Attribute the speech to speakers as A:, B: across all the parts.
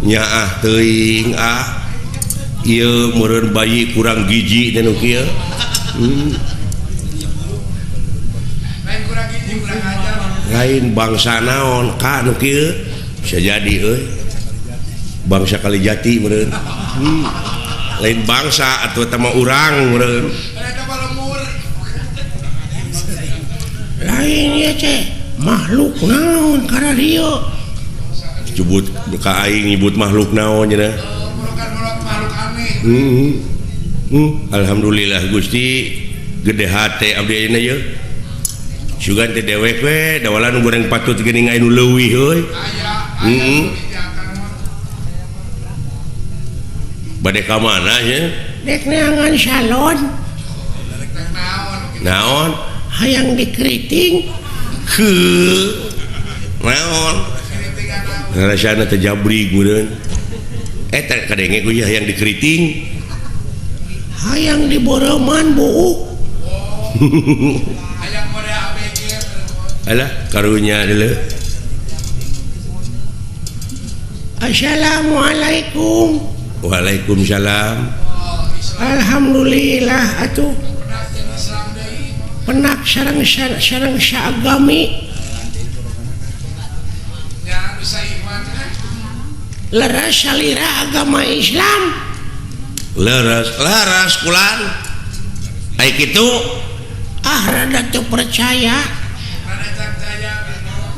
A: Nyaah teuing ah. Ieu meureun bayi kurang gizi teh nu kieu.
B: Lain kurang gizi kurang ajar.
A: Lain bangsa naon ka nu kieu? Bisa jadi euy. Bangsa Kalijati meureun. Lain bangsa atuh eta mah urang meureun.
B: Eta mah lemur.
A: Lain ieu teh makhluk naon kararieu? Nyebut ka aing nyebut makhluk naon cenah.
B: Makhluk aneh.
A: Alhamdulillah Gusti gede hate abdi ayeuna yeuh. Sugan teh dewek we dawalan goreng patut geuning aya nu leuwih euy.
B: Aya.
A: Bade ka mana nya?
C: Dek neangan salon.
A: Naon?
C: Hayang dikeriting.
A: Heuh. Naon? Rasana teh jabrig meureun. Eta kadenge ku hayang dikeriting.
C: Hayang diboreuman buuk.
B: Hayang model ABG.
A: Alah karunya deuleu.
C: Assalamualaikum.
A: Waalaikumsalam.
C: Alhamdulillah atuh. Penak sareng sareng saagami. Leres salira agama Islam.
A: Leres, leres kulan. Ai kitu
C: ah rada teu percaya.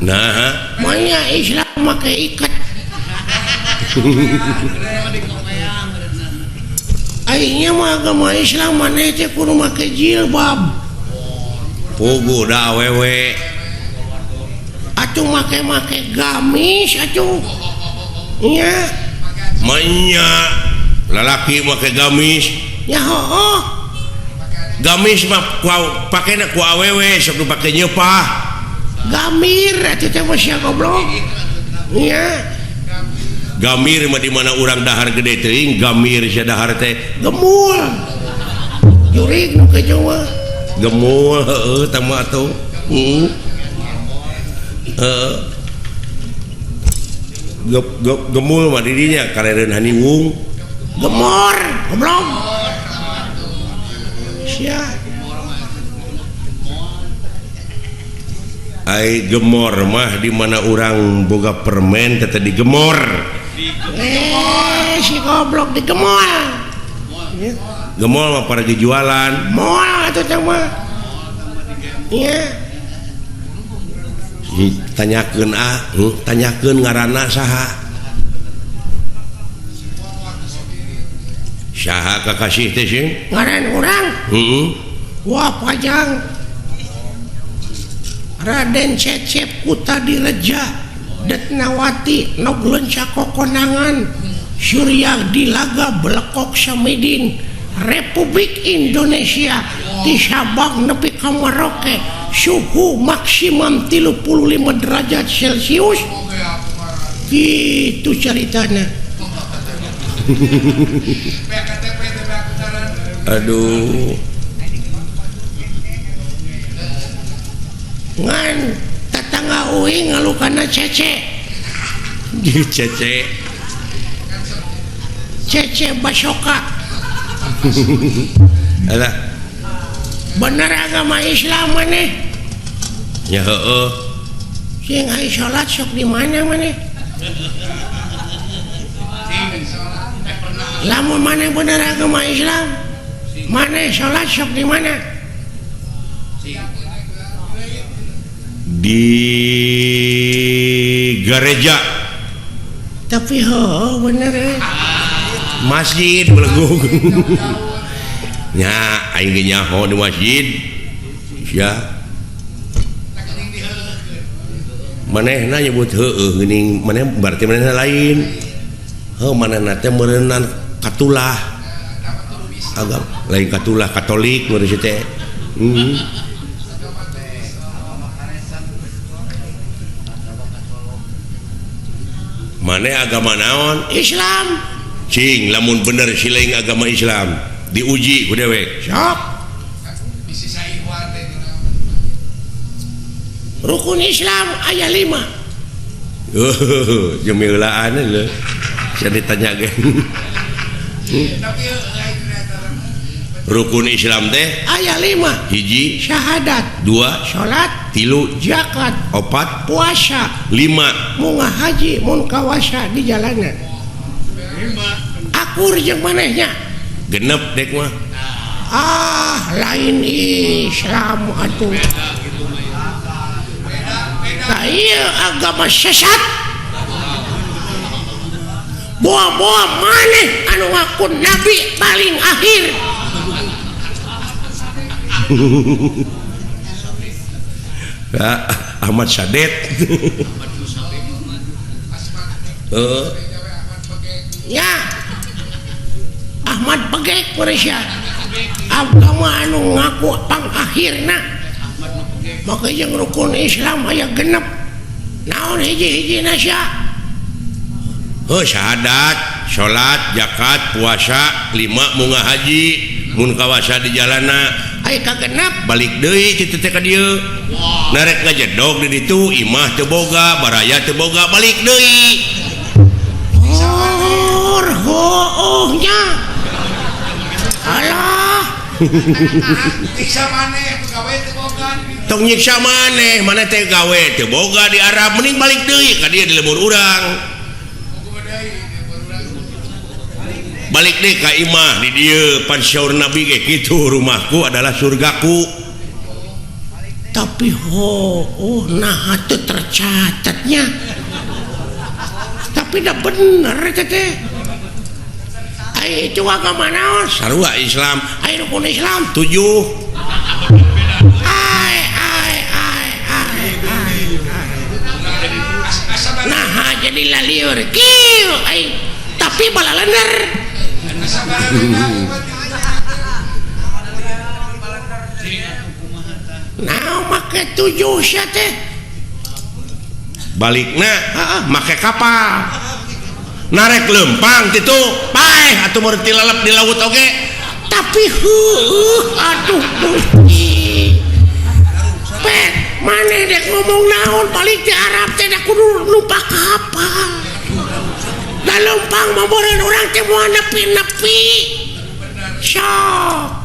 A: Nah,
C: moalnya Islam make iket. Aingnya mah agama Islam maneh teh kudu make jilbab.
A: Puguh da awewe.
C: Atuh make-make gamis atuh. Nya.
A: Manya lalaki make gamis.
C: Ya heueuh.
A: Gamis mah pakena ku awewe sok dipake nyeupah.
C: Gamir atuh teh mah sia goblok. Nya.
A: Gamir mah di mana urang dahar gede teuing, gamir sia dahar teh
C: gemul. Jurig nu kejo mah.
A: Gemul heueuh tah mah atuh. Heeh. Heeh. Gemul mah di dinya karereun haniwung.
C: Gemor, goblok. Sia.
A: Ai gemor mah di mana urang boga permen teh digemor.
C: Si goblok digemol.
A: Gemol mah para jualan.
C: Moal atuh teh mah. Nya.
A: Tanyakeun ah, tanyakeun ngaranna saha? Saha kakasih teh sing?
C: Ngaran urang?
A: Heeh.
C: Wah pajang. Raden Cecep Kutadireja Detnawati Nog Lenca Kokonangan Surya Dilaga Belekok Samidin Republik Indonesia di Sabang nepi ka Merauke suhu maksimum 35 derajat Celcius. Gitu ceritanya.
A: Aduh.
C: Ngan tetangga uing ngalukana cece.
A: Cece.
C: Cece Basoka.
A: Alah.
C: Bener agama Islam maneh?
A: Ya heueuh.
C: Sing ai salat sok di mana maneh? Lamun maneh bener agama Islam, maneh salat sok di mana?
A: Di gereja.
C: Tapi heueuh bener eh.
A: Masjid belegung. Nya aing ge nyaho di masjid. Ya. Manehna nyebut heueuh geuning maneh berarti manehna lain. Heuh manehna teh meureunnan katulah. Agama lain katulah Katolik meureun si teh. Maneh agama naon?
C: Islam.
A: Cing lamun bener siling agama Islam diuji ku dewek.
C: Sok. Rukun Islam aya 5.
A: Jeung meulaan leuh. Sia ditanya ge. Rukun Islam teh
C: aya 5.
A: Hiji
C: syahadat,
A: 2
C: salat,
A: 3
C: zakat,
A: 4
C: puasa,
A: 5
C: munga haji mun kawasa di jalanan. 5. Akur jeung manehnya.
A: Genep dek mah.
C: Ah, lain Islam atuh. Nah, ieu agama sesat. Boa-boa maneh anu ngaku nabi paling akhir.
A: Ahmad Sadet.
C: Ya Ahmad Begek Malaysia. Agama anu ngaku pangakhirna. Maka jeung rukun Islam aya genep. Naon hiji-hijina sia?
A: Heuh, syahadat, salat, zakat, puasa, 5 munga haji, mun kawasa di jalana.
C: Aya kagenep
A: balik deui kitu teh ka dieu. Narek ngajedog di ditu, imah teu boga, baraya teu boga, balik deui.
C: Hor hooh nya. Alah.
B: Nyiksa maneh gawe teu boga.
A: Tong nyiksa maneh, maneh teh gawe teu boga di Arab, mending balik deui ka dieu di lembur urang. Balik deh ka imah di dieu pan syaur Nabi ge kitu, rumahku adalah surgaku.
C: Tapi oh nah teu tercatatnya. Tapi dah bener eta teh. Ai itu agama naon?
A: Sarua Islam.
C: Ai rukun Islam
A: 7.
C: Ai ai ai ai ai. Nah jadi lalieur kieu ai tapi balalener. Nah make 7 sia teh.
A: Balikna make kapal. Narek lempang titu paeh atuh meureun tilalep di laut oge.
C: Tapi heueuh aduh Gusti. Pek maneh dek ngomong naon balik di Arab teh da kudu numpak kapal. Da lempang mah meureun urang teh moal nepi-nepi. Sok.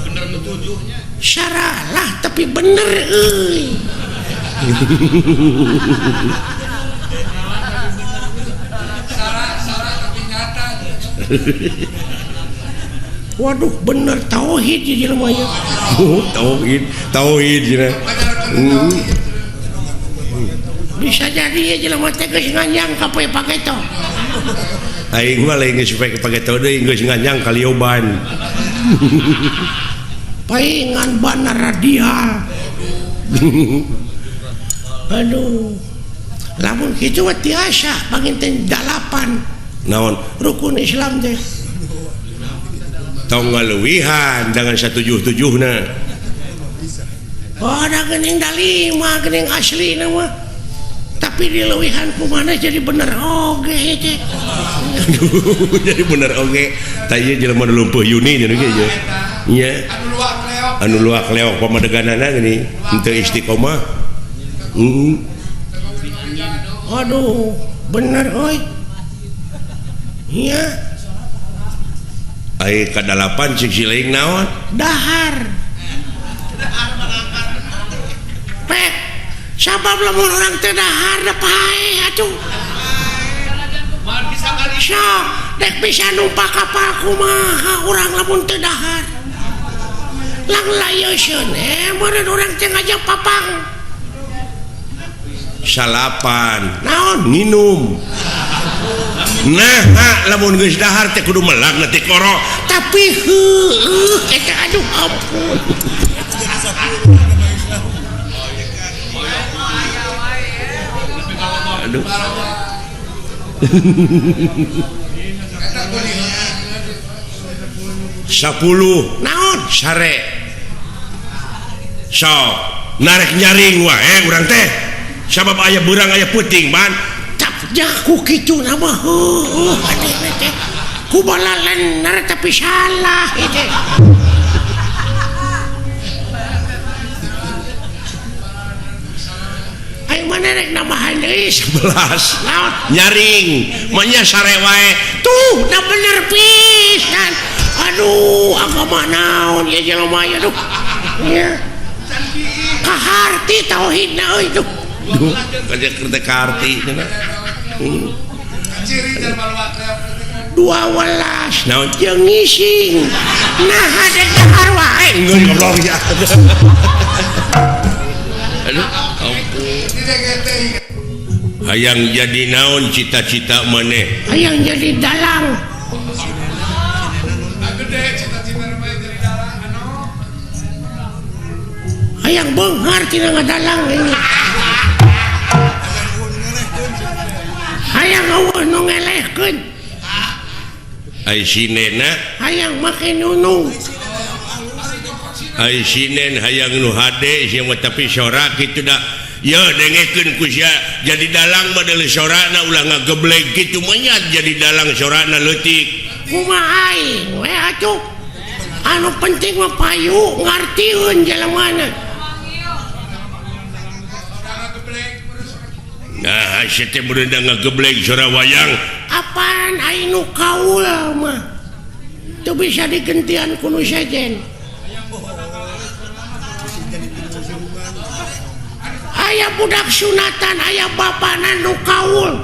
B: Bener nu tujuhnya.
C: Saralah tapi bener euy.
B: Salah tapi nyata.
C: Waduh bener tauhid jadi jelema nya.
A: Tauhid, tauhid cenah.
C: Bisa jadi ya jelema teh geus nganjang ka poe pageto.
A: Aing mah lain geus poe pageto deui geus nganjang ka lioban.
C: Paingan banar radial. Aduh. Lamun kitu mah tiasa panginten 8.
A: Naon?
C: Rukun Islam teh.
A: Tong ngaleuwihan dengan 177na.
C: Oh, da geuning da 5 geuning aslina mah. Tapi dileuwihan kumaha jadi bener oge teh.
A: Aduh, jadi bener oge. Tah ieu jelema nu lumpuh Yuni nya ge ieu. Nya.
B: Anu luak leok.
A: Anu luak leok pamadeganana geuning henteu istiqomah.
C: Aduh, bener euy. Iya.
A: Ai ka-8 cik si lain naon?
C: Dahar. Pek. Sabab lamun urang teh dahar da paeh atuh. Sok, dek bisa numpak kapal kumaha urang lamun teu dahar. Lang layeuskeun meureun urang teh ngajak papang.
A: 9.
C: Naon?
A: Nginum. Nah, lamun geus dahar teh kudu melak na teh koro.
C: Tapi heueuh eta aduh ampun.
A: Aduh. 10.
C: Naon?
A: Sare. Sok, narek nyaring wae urang teh. Sabab aya beurang aya peuting ban.
C: Tap jaku kitu nama heueuh ade teh. Ku balalener tapi salah ieu. Ai Mana rek nambahan deui
A: 11.
C: Naon?
A: Nyaring manya sare wae.
C: Tuh, da bener pisan. Aduh, agama naon ya jelema ya duh. Ya. Kaharti tauhidna euy tuh.
A: Duh, kerja kaharti cenah.
B: Ciri jalma luak
C: 12
A: Naon?
C: Jeung ngising. Nah, dek dahar wae.
A: Geus goblok ya. Aduh, ampun. Hayang jadi naon cita-cita maneh?
C: Hayang jadi dalang.
B: Gede cita-cita mah jadi dalang anu.
C: Hayang beunghar tina ngadalang ini. Hayang eueuh nu ngelehkeun.
A: Ai sinena
C: hayang make nunung.
A: Ai sinen hayang nu hade sia mah tapi sora kitu da. Ye dengekeun ku sia jadi dalang mah deuleu sorana ulah ngageblek kitu mah nya jadi dalang sorana leutik.
C: Kumaha aing we atuh. Anu penting mah payu ngartieun jelemana.
A: Nah, sia teh meureun ngageblek sora wayang.
C: Apaan aing nu kaul mah teu bisa digentian ku nu sejen. Aya budak sunatan aya bapana nu kaul.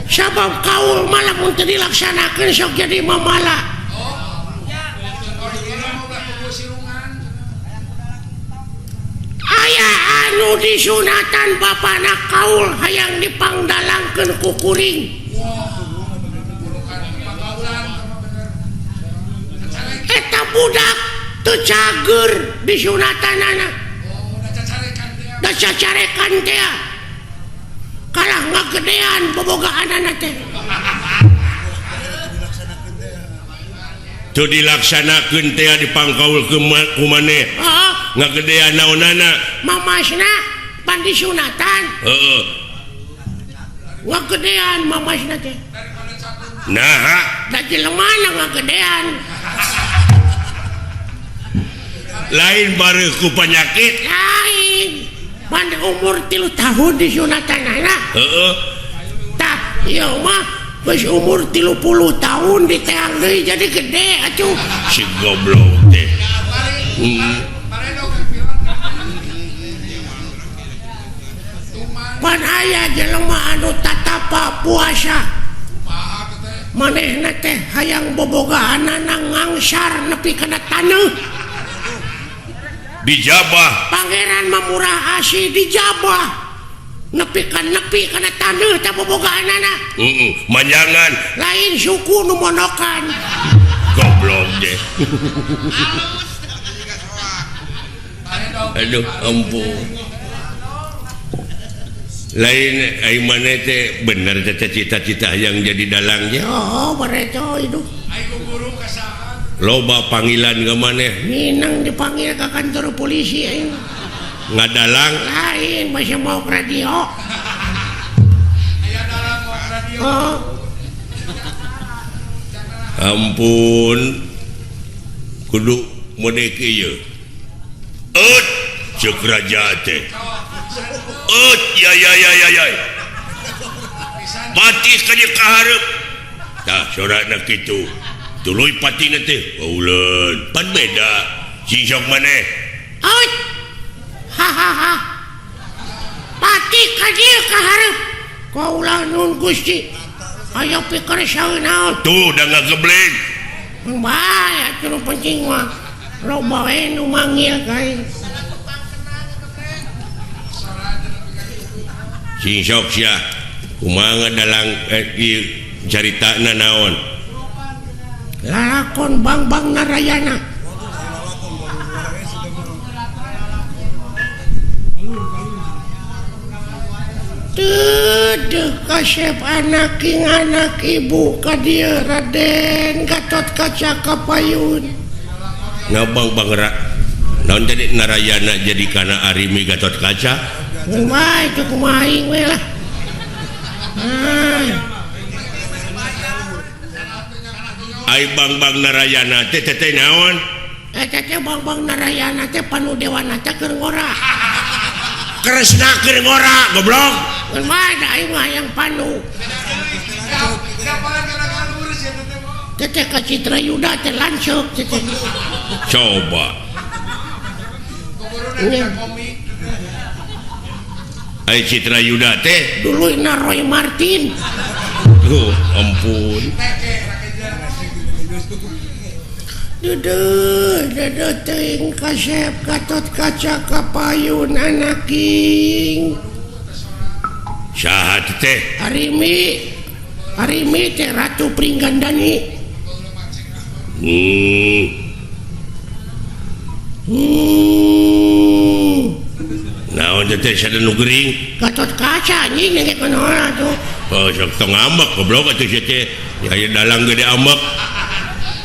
C: Sabab kaul mah lamun teu dilaksanakeun sok jadi mamala. Aya anu disunatan bapana kaul hayang dipangdalangkeun ku kuring. Eta budak teu cager disunatanana. Da cacarekan teh. Kalah ngagedean bobogaanana teh.
A: Teu dilaksanakeun teh dipangkaul ku maneh.
C: Heeh.
A: Ngagedean naonana?
C: Mamasna pan disunatan.
A: Heeh.
C: Ngagedean mamasna teh.
A: Naha?
C: Da jelemana ngagedean.
A: Lain bareuh ku penyakit.
C: Lain. Pan umur 3 tahun disunatanana.
A: Heeh.
C: Tah, ieu mah geus umur 30 tahun diteang deui jadi gede atuh.
A: Si goblok teh.
C: Pan aya jelema anu tatapa puasa. Manehna teh hayang bobogaanana ngangsar nepi kana taneuh.
A: Dijabah.
C: Pangeran mah murah asih dijabah. Nepi ka nepi kana taneuh teh bobogaanana.
A: Heeh, manjangan.
C: Lain suku nu monokan.
A: Goblok deh. Aduh, ampun. Lain ai maneh teh bener teh cita-cita hayang jadi dalangnya.
C: Oh, bareto hidup.
A: Loba panggilan ke maneh.
C: Minang dipanggil ke kantor polisi aing.
A: Ngadalang
C: lain masih mau ke radio.
B: Aya dalang mau ke radio.
C: Oh.
A: Ampun. Kudu modek ieu. Eut ceuk raja teh. Eut ya ya ya ya ya. Patih ka dieu ka hareup. Tah sorana kitu. Tuluy patina teh bauleun pan beda sing sok maneh.
C: Out. Ha ha ha. Pati ka dieu ka hareup. Kaula nun Gusti. Aya pikir saeun naon.
A: Tuh da ngagebleng.
C: Bae atuh nu penting mah. Loba we nu manggil ka aing.
A: Sing sok sia kumaha dalang ieu caritana naon?
C: Lalakon Bangbang Narayana. Teu kasep anak ing anak ibu ka dieu Raden Gatot Kaca Kapayun.
A: Ngabang Bang naon jadi Narayana jadi kana Arimi Gatot Kaca?
C: Kumaha itu kumaha aing we lah. Ah.
A: Ai Bangbang Narayana teh teh naon?
C: Eta teh Bangbang Narayana teh panu dewana teh keur ngora.
A: Kresna keur ngora goblok.
C: Ngan bae da aing mah hayang panu. Teteh ka Citra Yuda teh lanceuk teteh.
A: Coba. Ai Citra Yuda teh
C: duluyna Roy Martin.
A: Duh, ampun.
C: Duduh, duduh teuing kasep Gatot Kaca kapayun anaking.
A: Saha teh?
C: Arimi. Arimi teh Ratu Pringgandani.
A: Naon teh sada nu gering?
C: Gatot Kaca anjing nengek kunaon atuh.
A: Oh, sok tong ambek goblok atuh sia teh. Ya aya dalang gede ambek.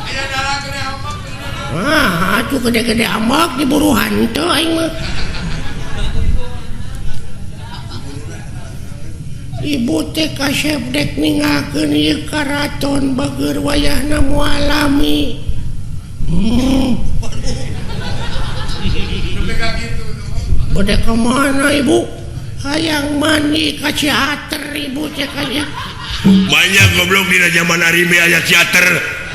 B: Aya dalang gede ambek.
C: Ah, atuh gede-gede ambek diburu hantu aing mah. Ibu teh kasep dek ninggalkeun ieu karaton bageur wayahna moal lami. Bade ka mana ibu? Hayang mandi ka teater ibu teh kaya.
A: Banyak goblok dina zaman Arimi aya teater.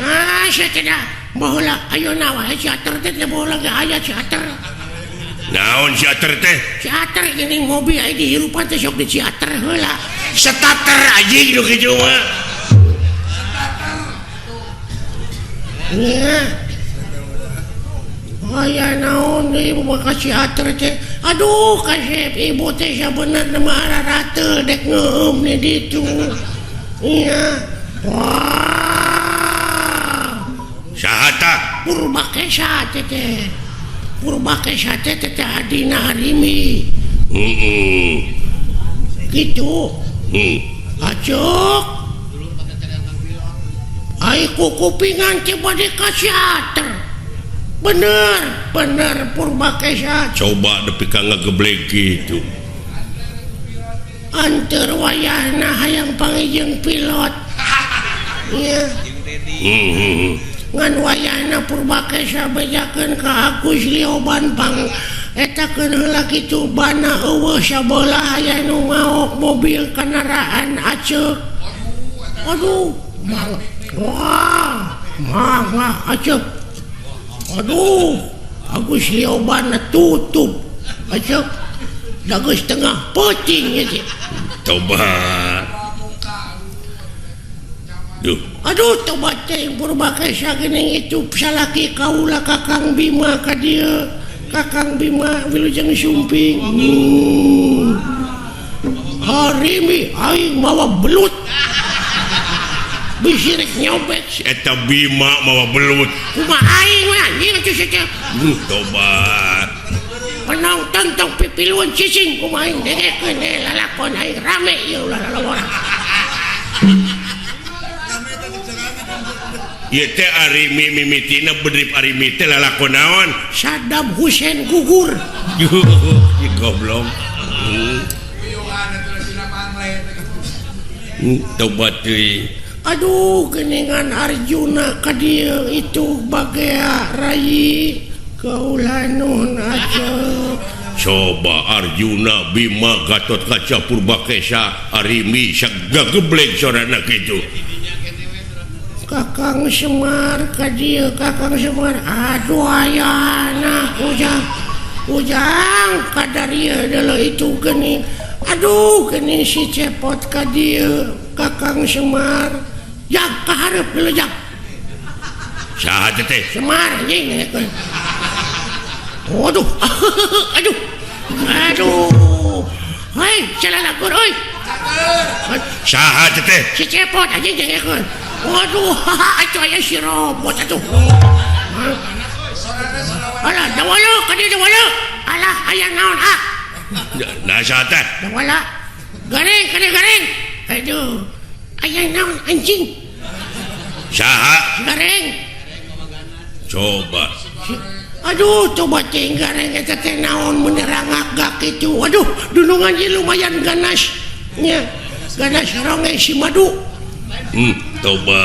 C: Ah, sia teh da. Baheula ayeuna wae teater teh teh baheula ge aya teater.
A: Naon teater teh?
C: Teater geuning mobil aya dihirupan teh sok di teater heula.
A: Setater anjing nu kitu mah.
C: Nya. Aya naon deui ibu mah ka teater teh. Aduh kasep ibu teh sabenerna mah ararateul dek ngeueum di ditu. Nya. Wah.
A: Saha tah?
C: Purbakesa teh teh. Purbakesa teh teh adina Arimi.
A: Heeh.
C: Kitu. Acuk. Ai kukupingan teh bade ka teater. Bener, bener Purbakesa.
A: Coba nepi ka ngageblek kitu.
C: Anteur wayahna hayang panggih pilot. Nya. Ngan wayahna Purbakesa bejakeun ka Agus Lioban pang eta keun heula kitu bana eueuh sabelah aya nu maok mobil kendaraan aceuk. Aduh, mang. Wah, mangga aceuk. Aduh, Agus Lioban tutup. Aceuk. Da geus tengah peuting ieu teh.
A: Coba. Duh.
C: Aduh, tobat teh Purbakesa geuning itu salaki kaula Kakang Bima ka dieu. Kakang Bima wilujeng sumping. Harimi aing mawa belut. Bisi rek nyobet.
A: Eta Bima mawa belut.
C: Kumaha aing we anjing atuh sia teh.
A: Tobat.
C: Penonton tong pipiluan cicing kumaha aing dengekeun lalakon aing rame ieu ulah lalawara.
A: Ieu teh Arimi mimitina bedrip Arimi teh lalakon naon?
C: Saddam Hussein gugur.
A: Ieu goblok. Tobat deui.
C: Aduh, geningan Arjuna ka dieu itu bagea rai kaula nuhun aceuk.
A: Coba Arjuna Bima Gatot Kaca Purbakesa Arimi sagageblek sorana kitu.
C: Kakang Semar ka dieu Kakang Semar aduh ayana ujang ujang kadarieu deuleu itu geuning aduh geuning si Cepot ka dieu Kakang Semar jak ka hareup deuleu jak
A: saha teh
C: Semar anjing. Waduh aduh aduh hei salalakon euy
A: saha teh
C: si Cepot anjing dengekeun. Waduh atuh aya si robot atuh. Alah dawala ka dieu dawala alah aya naon ah
A: nah saha teh
C: dawala gareng ka dieu gareng aduh aya naon anjing
A: saha
C: gareng
A: coba.
C: Aduh coba teh gareng eta teh naon menerangak gak kitu. Aduh dunungan ieu lumayan ganas nya ganas ronge si madu.
A: Coba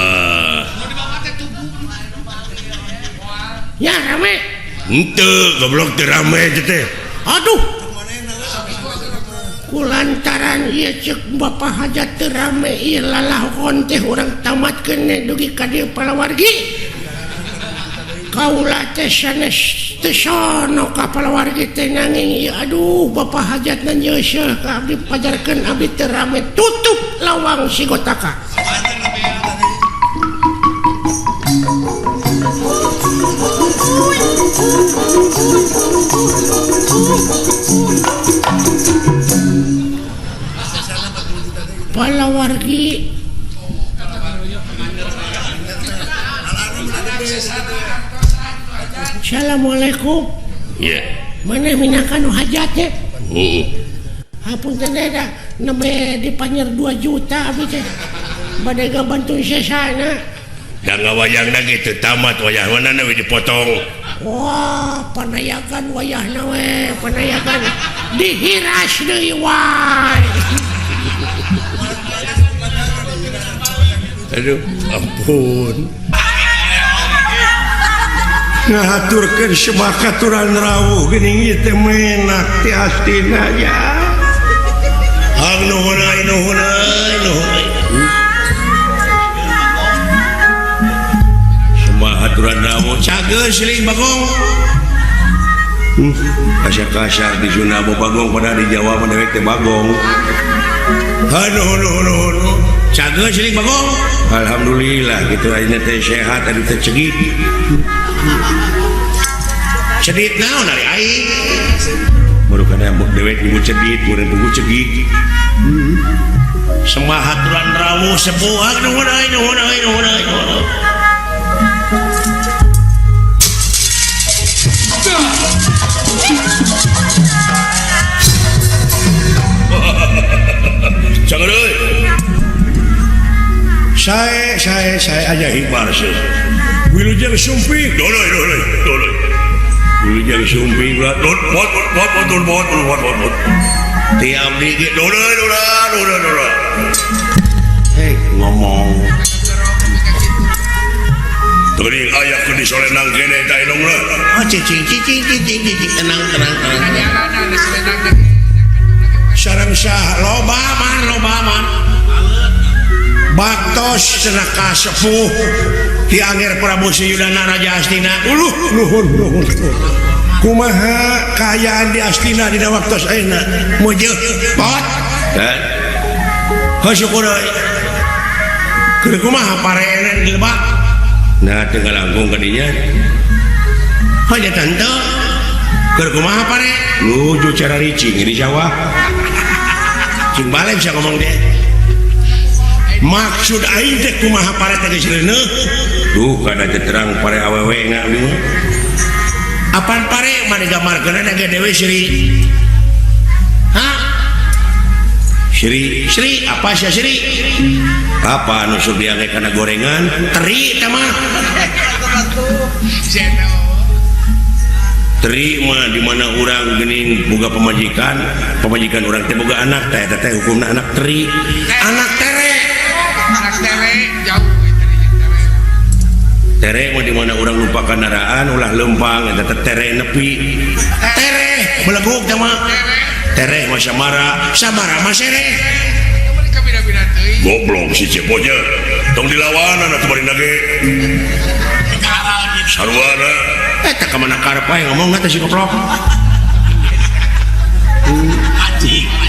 C: ya rame
A: henteu goblok teu rame teh.
C: Aduh Kulantaran ieu ceuk Bapak Hajat teu rame ieu lalakon teh urang tamatkeun dugi ka dieu palawargi. Kaula teh sanes teu sono ka palawargi teh nanging ieu aduh Bapak Hajatna nyeuseuh ka abdi pajarkeun abdi teu rame tutup lawang Sigotaka. Palawargi Assalamualaikum.
A: Iya.
C: Mana minangka nu hajatnya?
A: Heeh.
C: Hapunten teh da nembe dipanyer 2 juta abdi teh. Bade gabantu sesana.
A: Da ngawayangna ge teu tamat wayahna we dipotong.
C: Wah, panayagan wayahna we, panayagan dihiras deui wae.
A: Aduh, ampun. Ngahaturkeun semakaturan rawuh geuning ieu teh menak ti astina nya. Hang nuhun euy, nuhun euy, nuhun euy. Semahaturan rawuh cageus siling Bagong. Kasar-kasar di Sunda Bagong padahal di Jawa mah dewek teh Bagong. Hanuh nuhun nuhun. Cageus siling Bagong. Alhamdulillah gitu ayeuna teh sehat anu teh cegit. Cedit naon ari aing? Baru kana dewek nyebut cedit, meureun pugu cegit. Semahaturan rawuh sepuh nuhun euy nuhun euy nuhun euy. Jangan euy. Saya aja hibar sih. Wilujeng sumping. Doloy doloy doloy. Wilujeng sumping ulah dot bot bot bot bot bot bot bot. Ti abdi ge doloy doloy doloy doloy. Hei ngomong. Teuing aya keur disolenang kene ta indungna. Ah cicing cicing cicing cicing tenang tenang tenang. Sareng sah loba man loba man. Baktos cenah ka sepuh Ki Angger Prabu Suyudana Raja Astina. Uluh nuhun nuhun. Kumaha kaayaan di Astina dina waktos ayeuna? Meujeut pot. Kan. Syukur euy. Keur kumaha pareenen di lebak? Nah teu ngalangkung ka dinya. Hanya tante. Keur kumaha pare? Lucu cara ricing di sawah. Cing balik sia ngomong deh. Maksud aing teh kumaha pare teh geus reuneuh? Duh kada teh terang pare awewe na abdi mah. Apan pare mah digambarkeun ge dewe Sri. Hah? Sri, Sri apa sia Sri? Apa anu sok diangge kana gorengan? Teri teh mah. Teri mah di mana urang geuning boga pamajikan, pamajikan urang teh boga anak teh eta teh hukumna anak teri. Anak tere.
B: Anak tere jauh tere.
A: Tere mah di mana urang lupa kendaraan ulah lempang eta teh tere nepi. Tere beleguk teh mah. Tere mah samara, samara mah sereh. Goblok si Ceponya. Tong dilawanan atuh bari nage. Sarwana. Eta ka mana karep wae ngomong teh si goblok.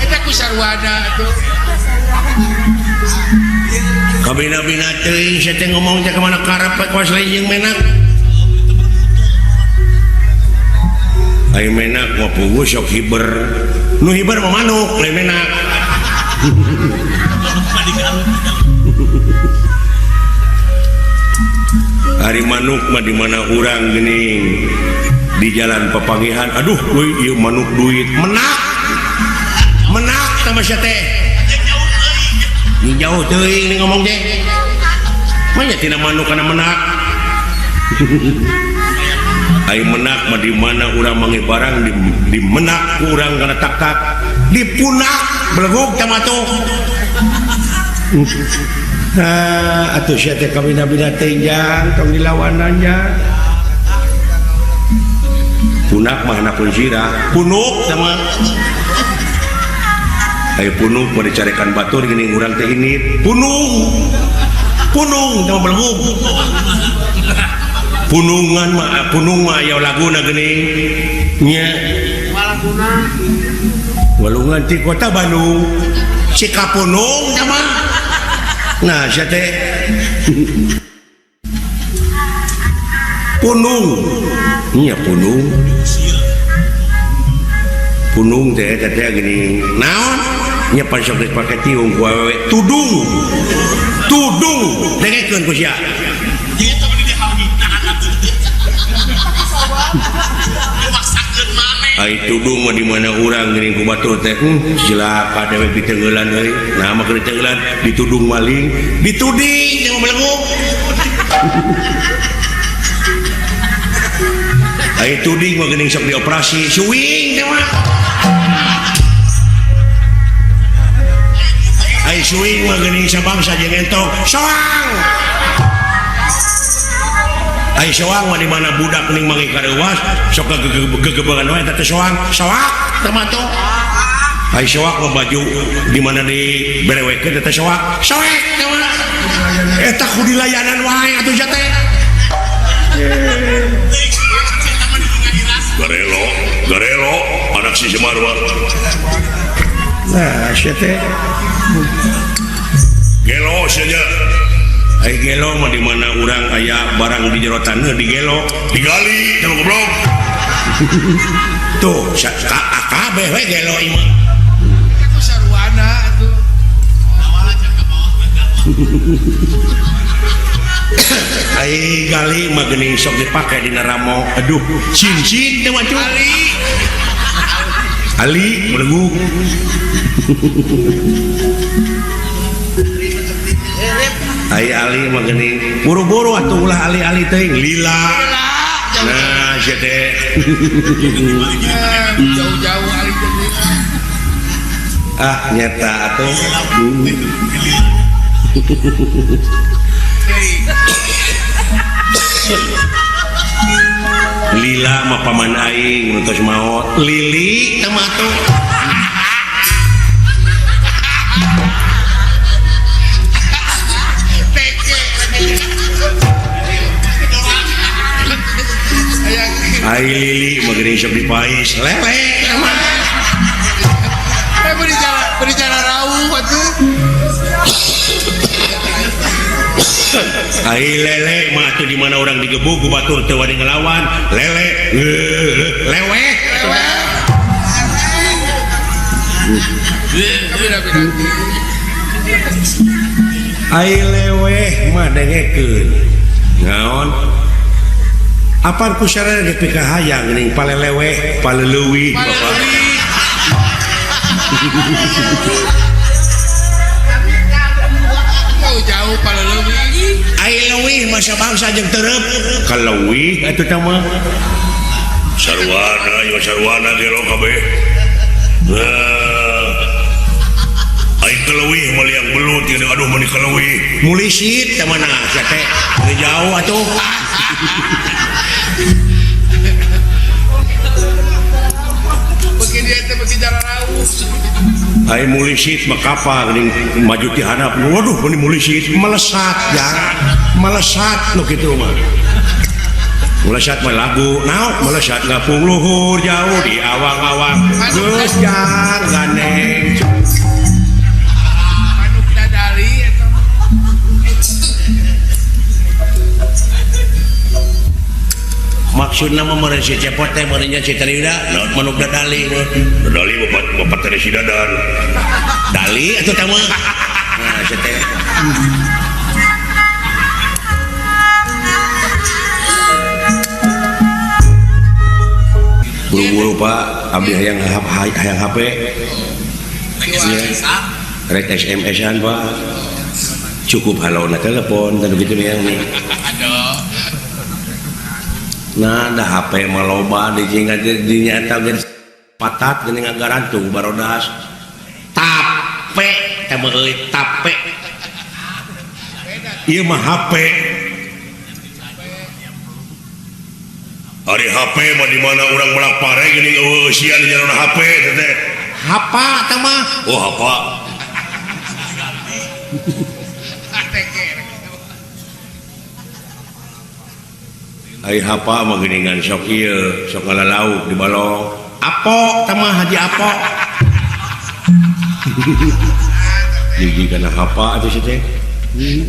B: Eta ku sarwana atuh.
A: Kabina-bina teuing sia teh ngomong teh ka mana karep we kuas lain jeung menak. Ai menak mah puguh sok hiber. Nu hiber mah manuk lain menak. Ari manuk mah di mana urang geuning di jalan papangihan aduh euy ieu manuk duit menak. Menak sama sia teh. Ni jauh teuing ni ngomong teh. Manya tina manuk kana menak. Ai menak mah di mana urang manggih barang di menak ku urang kana tak-tak dipunak beleguk teh mah tuh. Nah, atuh sia teh kabina-bina teh jang tong dilawanan nya. Punak mah hanapun sirah, punuk teh mah. Ayo punung mau dicarikan batur gini urang teh ini punung punung sama belenggu punungan mah punung mah aya laguna geuning nya walungan ti kota Bandung Cikapunung teh mah nah sia teh punung nya punung punung teh eta teh geuning naon nya pan sok dipake tiung ku awewe tudung tudung dengekeun ku sia ai tudung mah di mana urang geuning ku batur teh cilaka dewek diteungeulan euy nah mah keur diteungeulan ditudung maling dituding jeung belenggu ai tuding mah geuning sok dioperasi suwing teh mah ai suwing mah geuning sabangsa jeung entong soang ai soang mah di mana budak geuning manggih kareuwas sok gegebegan wae eta teh soang soak teh mah tuh ai soak mah baju di mana diberewekeun eta soak soek teh mah eta kudu dilayanan wae atuh sia teh
D: Garelo, garelo, anak si Semarwa.
A: Nah, sia teh
D: gelo sia nya.
A: Ai gelo mah di mana urang aya barang di jero taneuh digelo,
D: digali, teh goblok.
A: Tuh, kabeh we gelo ieu mah.
B: Eta ku sarwana atuh.
A: Ai gali mah geuning sok dipake dina ramo. Aduh, cincin teh mah
B: Ali.
A: Ali belenggu. Ai Ali mah geuning buru-buru atuh ulah ali-ali teuing lila. Nah, sia teh.
B: Jauh-jauh ali teh.
A: Ah, nyata atuh. Lila mah paman aing nu tos maot. Lili teh mah atuh. Ai lili mah geuning sok dipais lele teh mah.
B: Eh beri jalan rauh atuh.
A: Ai lele mah atuh di mana urang digebug ku batur teu wani ngelawan lele leweh ai leweh mah dengekeun naon apaan ku sarana ge pikahayang geuning paleleweh paleleuwih bapak
B: jauh paleleuwih
A: ai leuwih masa bangsa jeung tereup kaleuwih atuh teh mah
D: sarwana ieu sarwana gelo kabeh ai kaleuwih mah liang belut ieu aduh meuni kaleuwih
A: mulisit teh mana sia teh jauh atuh
B: beuki dia teh beuki jalan rauh
A: ai mulisit mah kapal geuning maju ti handap waduh meuni mulisit melesat ya melesat nu kitu mah melesat mah lagu naon melesat ngapung luhur jauh di awang-awang geus jang ganeng
B: manuk dadali eta
A: maksudna mah meureun si Cepot teh meureunnya si Tarida naon manuk dadali
D: dadali bapak teh si Dadan
A: dali atuh teh mah nah si teh buru-buru Pak abdi hayang hayang HP rek SMS-an Pak cukup halona telepon dan begitu yang nih nah ada HP mah loba di dinyata ge patat geuning ngagarantung barodas tape teh mah euy tape ieu mah HP
D: Ari HP mah di mana urang melak pare geuning eueuh eusian di jalan HP teh.
A: Hapa tah mah.
D: Oh hapa.
A: Ai hapa mah geuningan sok ieu, sok ngalalauk di balong. Apo tah mah Haji Apo. Gigi kana hapa atuh si teh.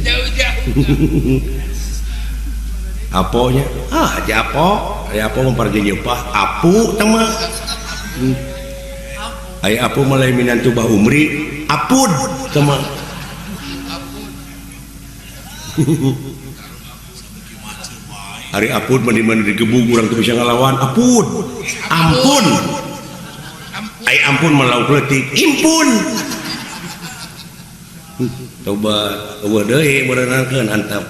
B: Jauh-jauh.
A: Aponya? Ah, Haji Apo. Ai Apo mah pargi nyeupah apu tah mah. Ai apu mah lain minantu Bah Umri, apud tah mah. Ari apud mah di mana digebug urang teu bisa ngalawan. Apud. Ampun. Ai ampun mah lauk leutik. Impun. Tobat, eueuh deui meureunakeun antap.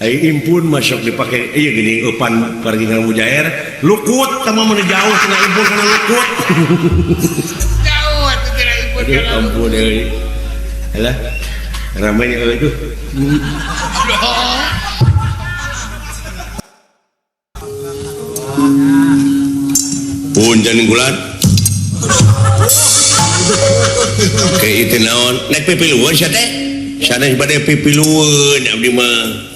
A: Ai impun mah sok dipake ieu geuning eupan pargingan mujair, lukut tah mah mun jauh cenah impun kana lukut.
B: Jauh atuh cenah impun kana.
A: Ampun deui. Alah. Ramenya euy tuh.
D: Punten gulat.
A: Kayak itu naon? Nek pipilueun sia teh? Sanes bade pipilueun abdi mah.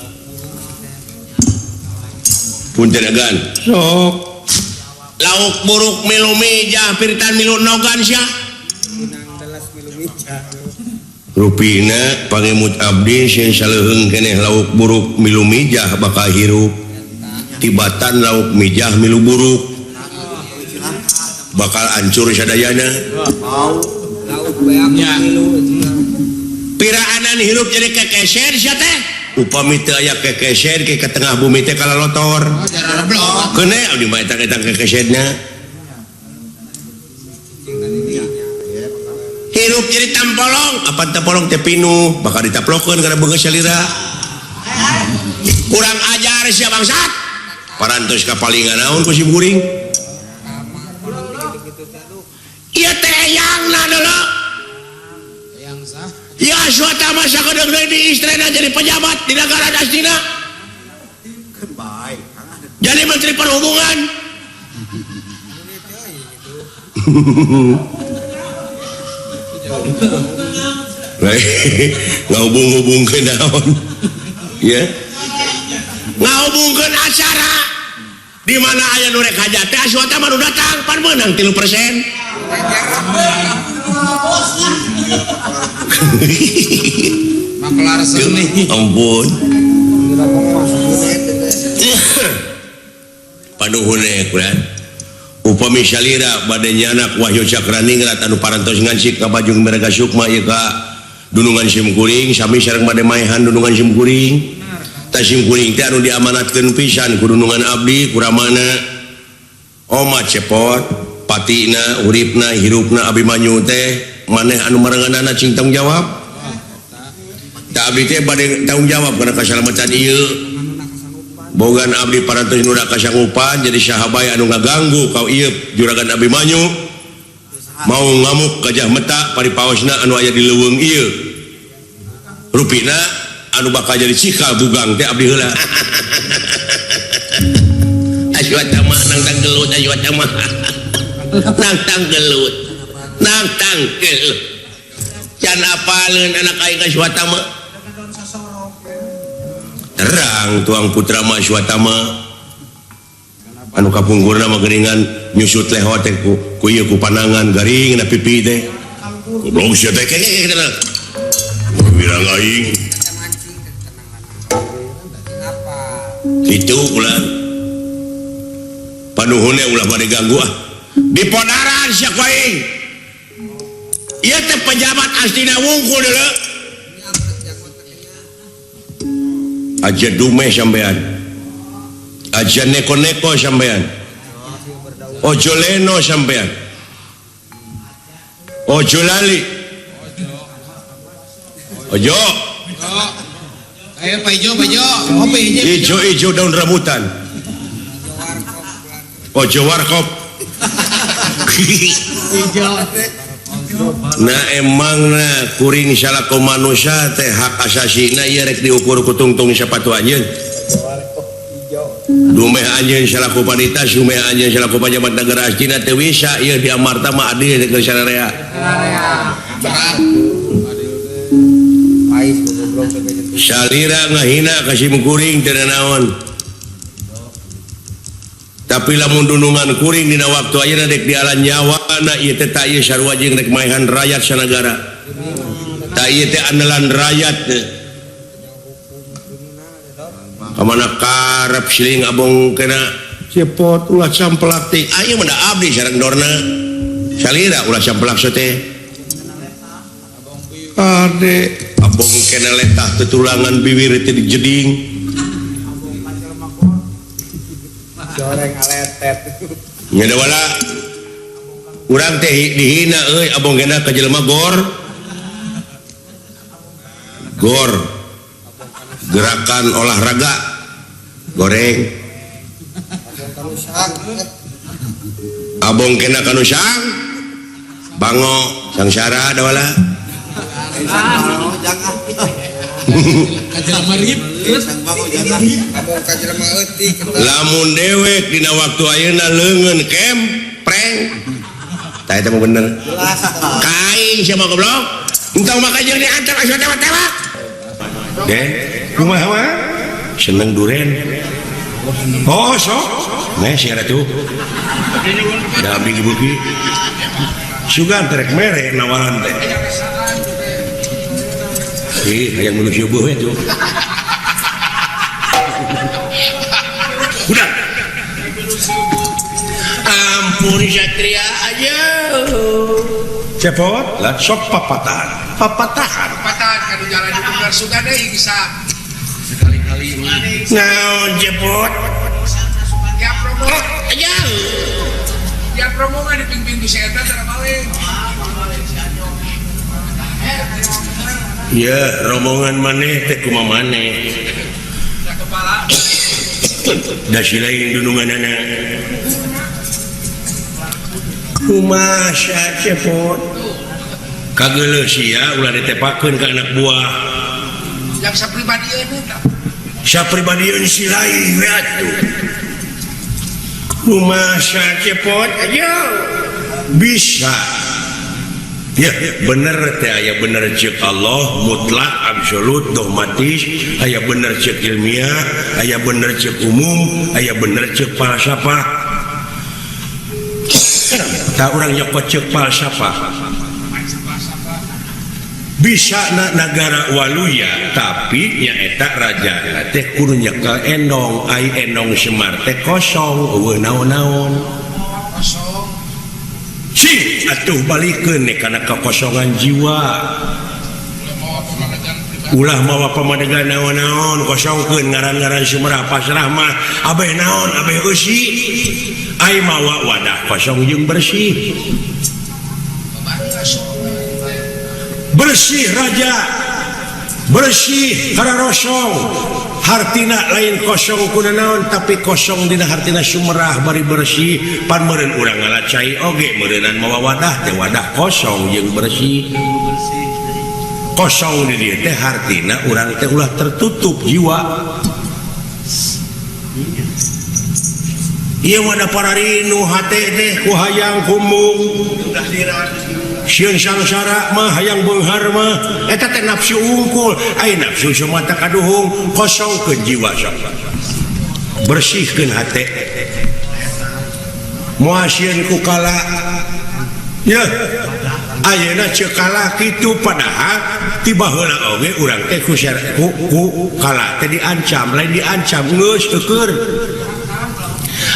A: Punten agan.
C: Sok.
A: Lauk buruk milu mijah piritan milu nogan sia.
D: Rupina pangemut abdi sieun saleuheung keneh lauk buruk milu mijah bakal hirup. Tibatan lauk mijah milu buruk bakal hancur sadayana.
A: Piraanan hirup jadi kekeser sia teh.
D: Upami teu aya kekeser ke tengah bumi teh kalalotor. Keuneh abdi mah eta eta kekeserna.
A: Hirup jadi tampolong, apa tampolong teh pinuh, bakal ditaplokeun kana beungeut salira. Kurang ajar sia bangsat.
D: Parantos kapalingan naon ku si kuring.
A: Ieu teh eyangna deuleu.
B: Eyang sah.
A: Ya suatu masa kedeung deui di istrena jadi pejabat di negara astina. Jadi menteri perhubungan.
D: Ngahubung-hubungkeun naon? Ya.
A: Ngahubungkeun acara di mana aya nu rek hajat teh Aswata mah nu datang pan meunang 3%.
B: Makelar seni.
D: Ampun. Panuhun kulan. Upami salira bade nyanak Wahyu Cakraningrat anu parantos ngansik ka Bajung Merga Sukma ieu ka dunungan simkuring sami sareng bade maehan dunungan simkuring. Tah simkuring teh anu diamanatkeun pisan ku dunungan abdi kuramana Oma Cepot patina uripna hirupna Abimanyu teh maneh anu marenganana cing tanggung jawab. Tah abdi teh bade tanggung jawab kana kasalamatan ieu. Bogan abdi parantos nu kasanggupan jadi sahabai anu ngaganggu kau ieu juragan Abimanyu mau ngamuk gajah meta paripaosna anu aya di leuweung ieu. Rupina anu bakal jadi cikal bugang teh abdi heula.
A: Aswata mah nangtang gelut aswata mah. Nangtang gelut. Nangtang gelut. Can apaleun anak aing Aswata mah.
D: Terang tuang putra mah Aswatama anu kapungkurna mah geuningan nyusut leho teh ku ieu ku panangan garing na pipi teh. Goblok sia teh wirang aing. Kitu ulah. Panuhun ulah bade ganggu ah.
A: Dipodaran sia ku aing. Ieu teh pejabat astina wungkul deuleu.
D: Aja dumeh sampean. Aja neko-neko sampean. Ojo leno sampean. Ojo lali. Ojo.
B: Ayo Pak Ijo, Pak Ijo. Kopi ijo.
D: Ijo-ijo daun rambutan. Ojo warkop.
B: Ijo.
D: Nah emang nah kuring salaku manusia teh hak asasina ieu rek diukur ku tungtung sapatu anjeun. Dumeh anjeun salaku panita, dumeh anjeun salaku pajabat negara Astina teu bisa ieu di Amarta mah adil teh keur sararea. Salira ngahina ka simkuring teu naon. Tapi lamun dunungan kuring dina waktu ayeuna dek dialan nyawana ieu teh tak ieu sarua jeung rek maehan rakyat sanagara. Tak ieu teh andalan rakyat teh. Kamana karep siling abong kena cepot ulah sampelak teh. Ayeuna mah da abdi sareng dorna. Salira ulah sampelak teh. Ade abong kena letah tetulangan bibir teh dijeding.
B: Goreng aletet.
D: Nya da wala. Urang teh dihina euy abong kena ka jelema gor. Gor. Gerakan olahraga goreng. Abong kena kanu sang bango sangsara da wala. Lamun dewek dina waktu ayeuna leungeun kem preng. Tah eta mah bener. Kaing sia mah goblok. Entong maka jeung diantar asup tewak-tewak. Deh, kumaha mah? Seneng duren. Oh, sok. Meh sia atuh. Da abdi gebuki. Sugan terek mere nawaran teh. Ih, hayang manusia buah itu. Udah. Ampun Satria aja. Cepot lah sok papatahan. Papatahan.
B: Papatahan kanu jalan di bener sugan deui bisa. Sekali-kali mah.
D: Naon cepot?
B: Ya promo.
D: Aja.
B: Ya promo mah dipimpin ku si eta cara balik.
D: Ya, rombongan maneh teh kumaha maneh. Da si lain dununganana. Kumaha cepot? Kageuleuh sia ulah ditepakeun ka anak buah.
B: Yang sapribadieun eta.
D: Sapribadieun si lain we atuh. Kumaha cepot aja. Bisa. Ya bener teh aya bener cek Allah mutlak absolut dogmatis, aya bener cek ilmiah, aya bener cek umum, aya bener cek falsafah. Tak urang nyokot cek falsafah. Bisa na nagara waluya tapi nyaeta raja teh kudu nyekel endong, ai endong Semar teh kosong eueuh naon-naon. Cing atuh balikeun kana kekosongan jiwa. Ulah mawa pamadegan naon-naon kosongkeun ngaran-ngaran Sumerah pasrah mah abeh naon abeh eusi. Ai mawa wadah kosong jeung bersih. Bersih raja. Bersih kararosong. Hartina lain kosong kuna naon tapi kosong dina hartina Sumerah bari bersih pan meureun urang ngala cai oge meureunan mawa wadah teh wadah kosong jeung bersih. Kosong di dieu teh hartina urang teh ulah tertutup jiwa. Ieu mah da pararinu hate teh ku hayang kumbung. Sieun sangsara mah hayang beunghar mah eta teh nafsu unggul, ai nafsu sumata kaduhung kosongkeun jiwa sok. Bersihkeun hate. Moal sieun ku kala. Yeuh. Ayeuna ceuk kala kitu padahal ti baheula oge urang teh ku kala teh diancam, lain diancam geus teukeun.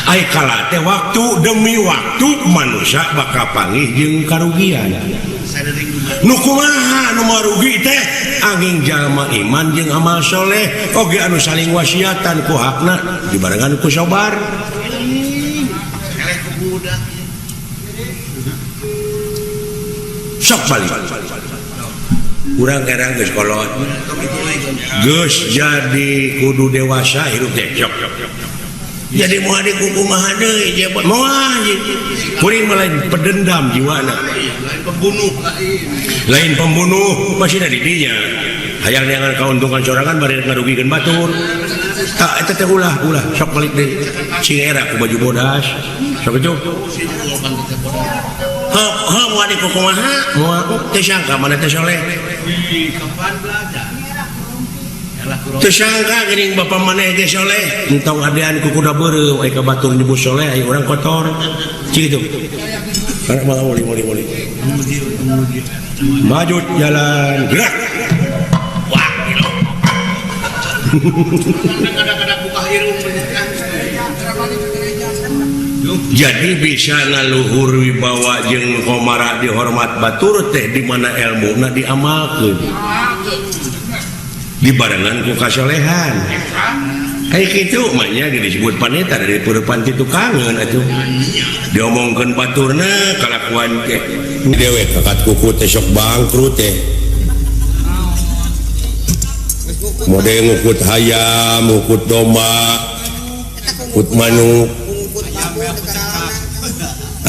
D: Ai kala teh waktu demi waktu manusia bakal panggih jeung karugian. Nu kumaha nu marugi teh angin jalma iman jeung amal soleh oge anu saling wasiatan ku hakna dibarengan ku sabar. Sok balik. Urang era geus kolot. Geus jadi kudu dewasa hirup teh sok. Jadi moal dikukumaha deui jeung moal kuring mah lain pedendam jiwana, lain pembunuh, lain pembunuh masih ada di dinya.
A: Hayang neangan kauntungan sorangan bari ngarugikeun batur. Tah eta teh ulah ulah sok balik deui. Cing era ku baju bodas. Sok kitu. Heuh heuh moal dikukumaha? Moal teu sangka maneh teh soleh.
B: Kapan belajar?
A: Teu sangka geuning bapa maneh ge soleh. Entong adean ku kuda beureum aya ka batur nyebut soleh aya urang kotor. Cing kitu. Karena malah muli muli muli. Maju jalan gerak. Wah, gila. Jadi bisa ngaluhur wibawa jeung komara dihormat batur teh di mana ilmuna diamalkeun. Dibarengan ku kasolehan. Kayak kitu mah nya disebut panita dari peurepan ti tukangeun atuh. Diomongkeun baturna kalakuan teh. Dewek kakat kuku teh sok bangkrut teh. Mode ngukut hayam, ngukut domba, ngukut manuk.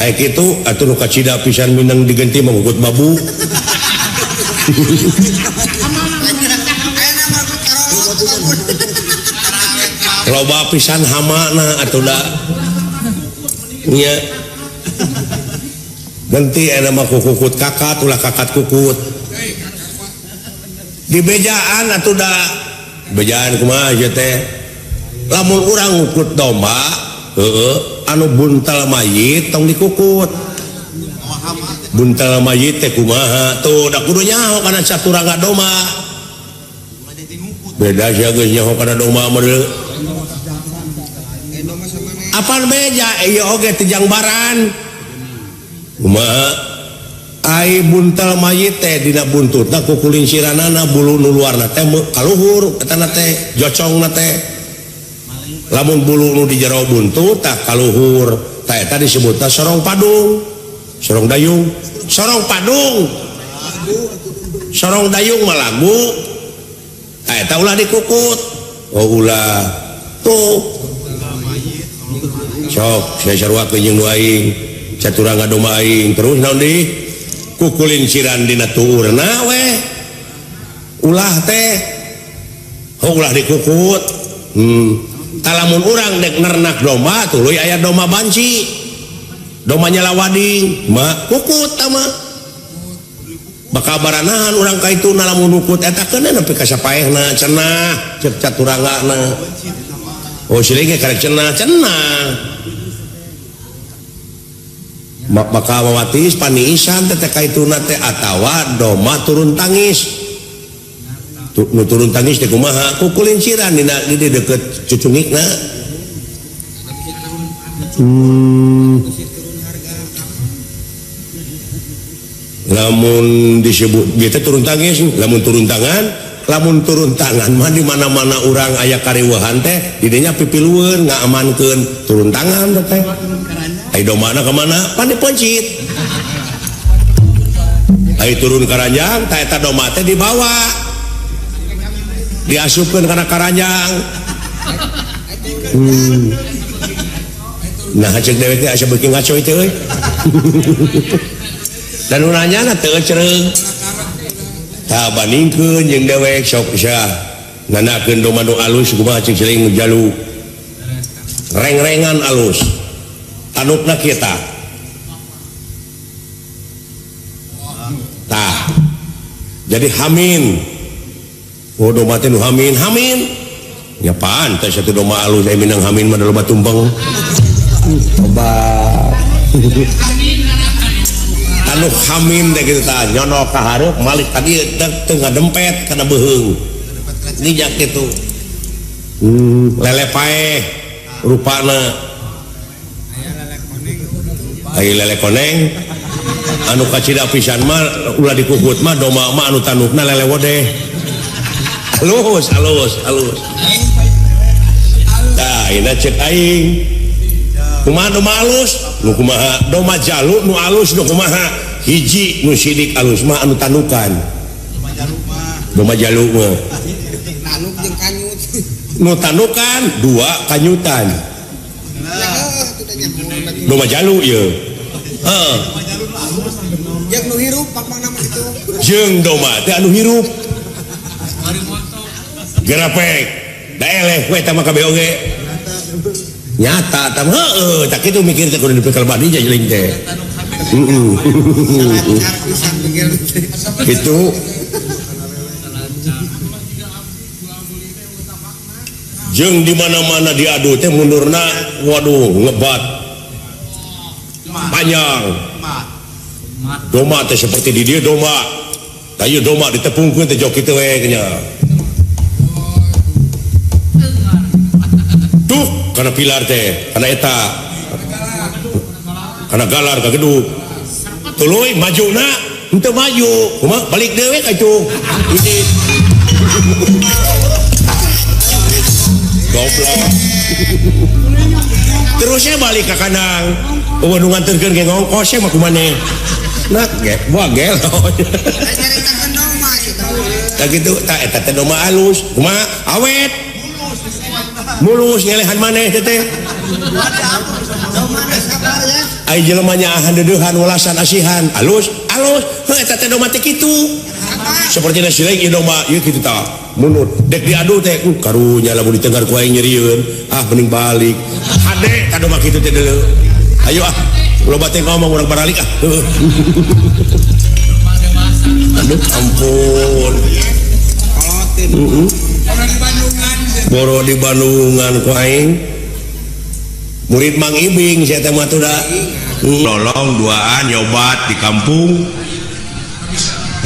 A: Kayak kitu atuh nu kacida pisan minang digenti mah ngukut babu. Loba pisan hamana atuh da nya ganti eta mah kukut kakat ulah kakat kukut di bejaan atuh da bejaan kumaha ieu teh lamun urang ngukut domba heueuh anu buntal mayit tong dikukut buntal mayit teh kumaha tuh da kudu nyaho kana saturangga domba beda sia geus nyaho kana domba mah apaan beja ieu oge teh jangbaran kumaha ai buntal mayit teh dina buntutna kukulinciranana bulu nu luarna teh kaluhur etana teh jocongna teh lamun bulu nu di jero buntut tah kaluhur tah eta disebutna sorong padung sorong dayung sorong padung sorong dayung mah lagu tah eta ulah dikukut oh ulah tuh sok saya sarua jeung nu aing caturangga domba aing terus naon deui kukulinciran dina tuurna we ulah teh oh ulah dikukut talamun urang dek nernak domba tuluy aya domba banci domba nyalawading mah kukut tah mah bakal baranahan urang ka itu lamun nukut eta keun nepi ka sapaehna cenah ceuk caturanggana oh siling ge karek cenah cenah bakal wawatis paniisan teh ka ituna teh atawa domba turun tangis nu turun tangis teh kumaha kukulinciran dina di deukeut cucungikna lamun disebut ieu teh turun tangis lamun turun tangan mah di mana-mana urang aya kariweuhan teh di dinya pipilueun ngaamankeun turun tangan teh ai domana ka mana pan dipencit ai turun karanjang tah eta domba teh dibawa diasupkeun kana karanjang nah ceuk dewek teh asa beuki ngaco teh euy dan nu nanyana teu cereung tah bandingkeun jeung dewek sok sia nganakeun domba nu alus kumaha cing siling nu jalu reng-rengan alus tanukna kita tah jadi hamin oh domba teh nu hamin hamin nya pantes atuh domba alus aya minang hamin mah loba tumpeng obat anu hamin teh kitu tah nyono ka hareup malik tadi teu ngadempet kana beuheung nijak kitu lele paeh rupana ai lele koneng anu kacida pisan mah ulah dikukut mah domba mah anu tanukna lele wodeh alus alus alus tah ina ceuk aing kumaha domba alus nu kumaha domba jalu nu alus nu kumaha hiji nu sidik alus mah anu tanukan domba jalu mah
E: tanuk jeung kanyut
A: nu tanukan dua kanyutan domba jalu ieu heeh
E: jeung nu hirup pangna mah kitu
A: jeung domba teh anu hirup Gerapek da eleh we eta mah kabeh oge nyata tam heueuh tak kitu mikir teh kudu dipikir badi jeling teh heeh kitu jeung di mana-mana diadu teh mundurna waduh ngebat panjang doma teh seperti di dieu doma tayu doma ditepungkeun teh jok kitu we nya tuh kana pilar teh kana eta kana galar ka gedung tuluy majuna henteu maju kumaha balik deui we ka itu ini goblok terusnya balik ke kandang eueuh nu nganterkeun ge ngongkos mah kumaneh nah ge wah gelo tah kitu tah eta teh domba alus kumaha awet mulus ngelehan maneh teh teh ai jelema nyaahan deudeuhan welasan asihan alus alus heuh eta teh domba teh kitu seperti nasi lain ieu domba ieu kitu tah munut dek diadu teh karunya lamun ditenggar ku aing nyerieun ah mending balik hade ka domba kitu teh deuleu ayo ah loba teh ngomong urang baralik ah aduh ampun boro di Bandungan ku aing murid Mang Ibing saya teh mah tuh da lolong duaan nyobat di kampung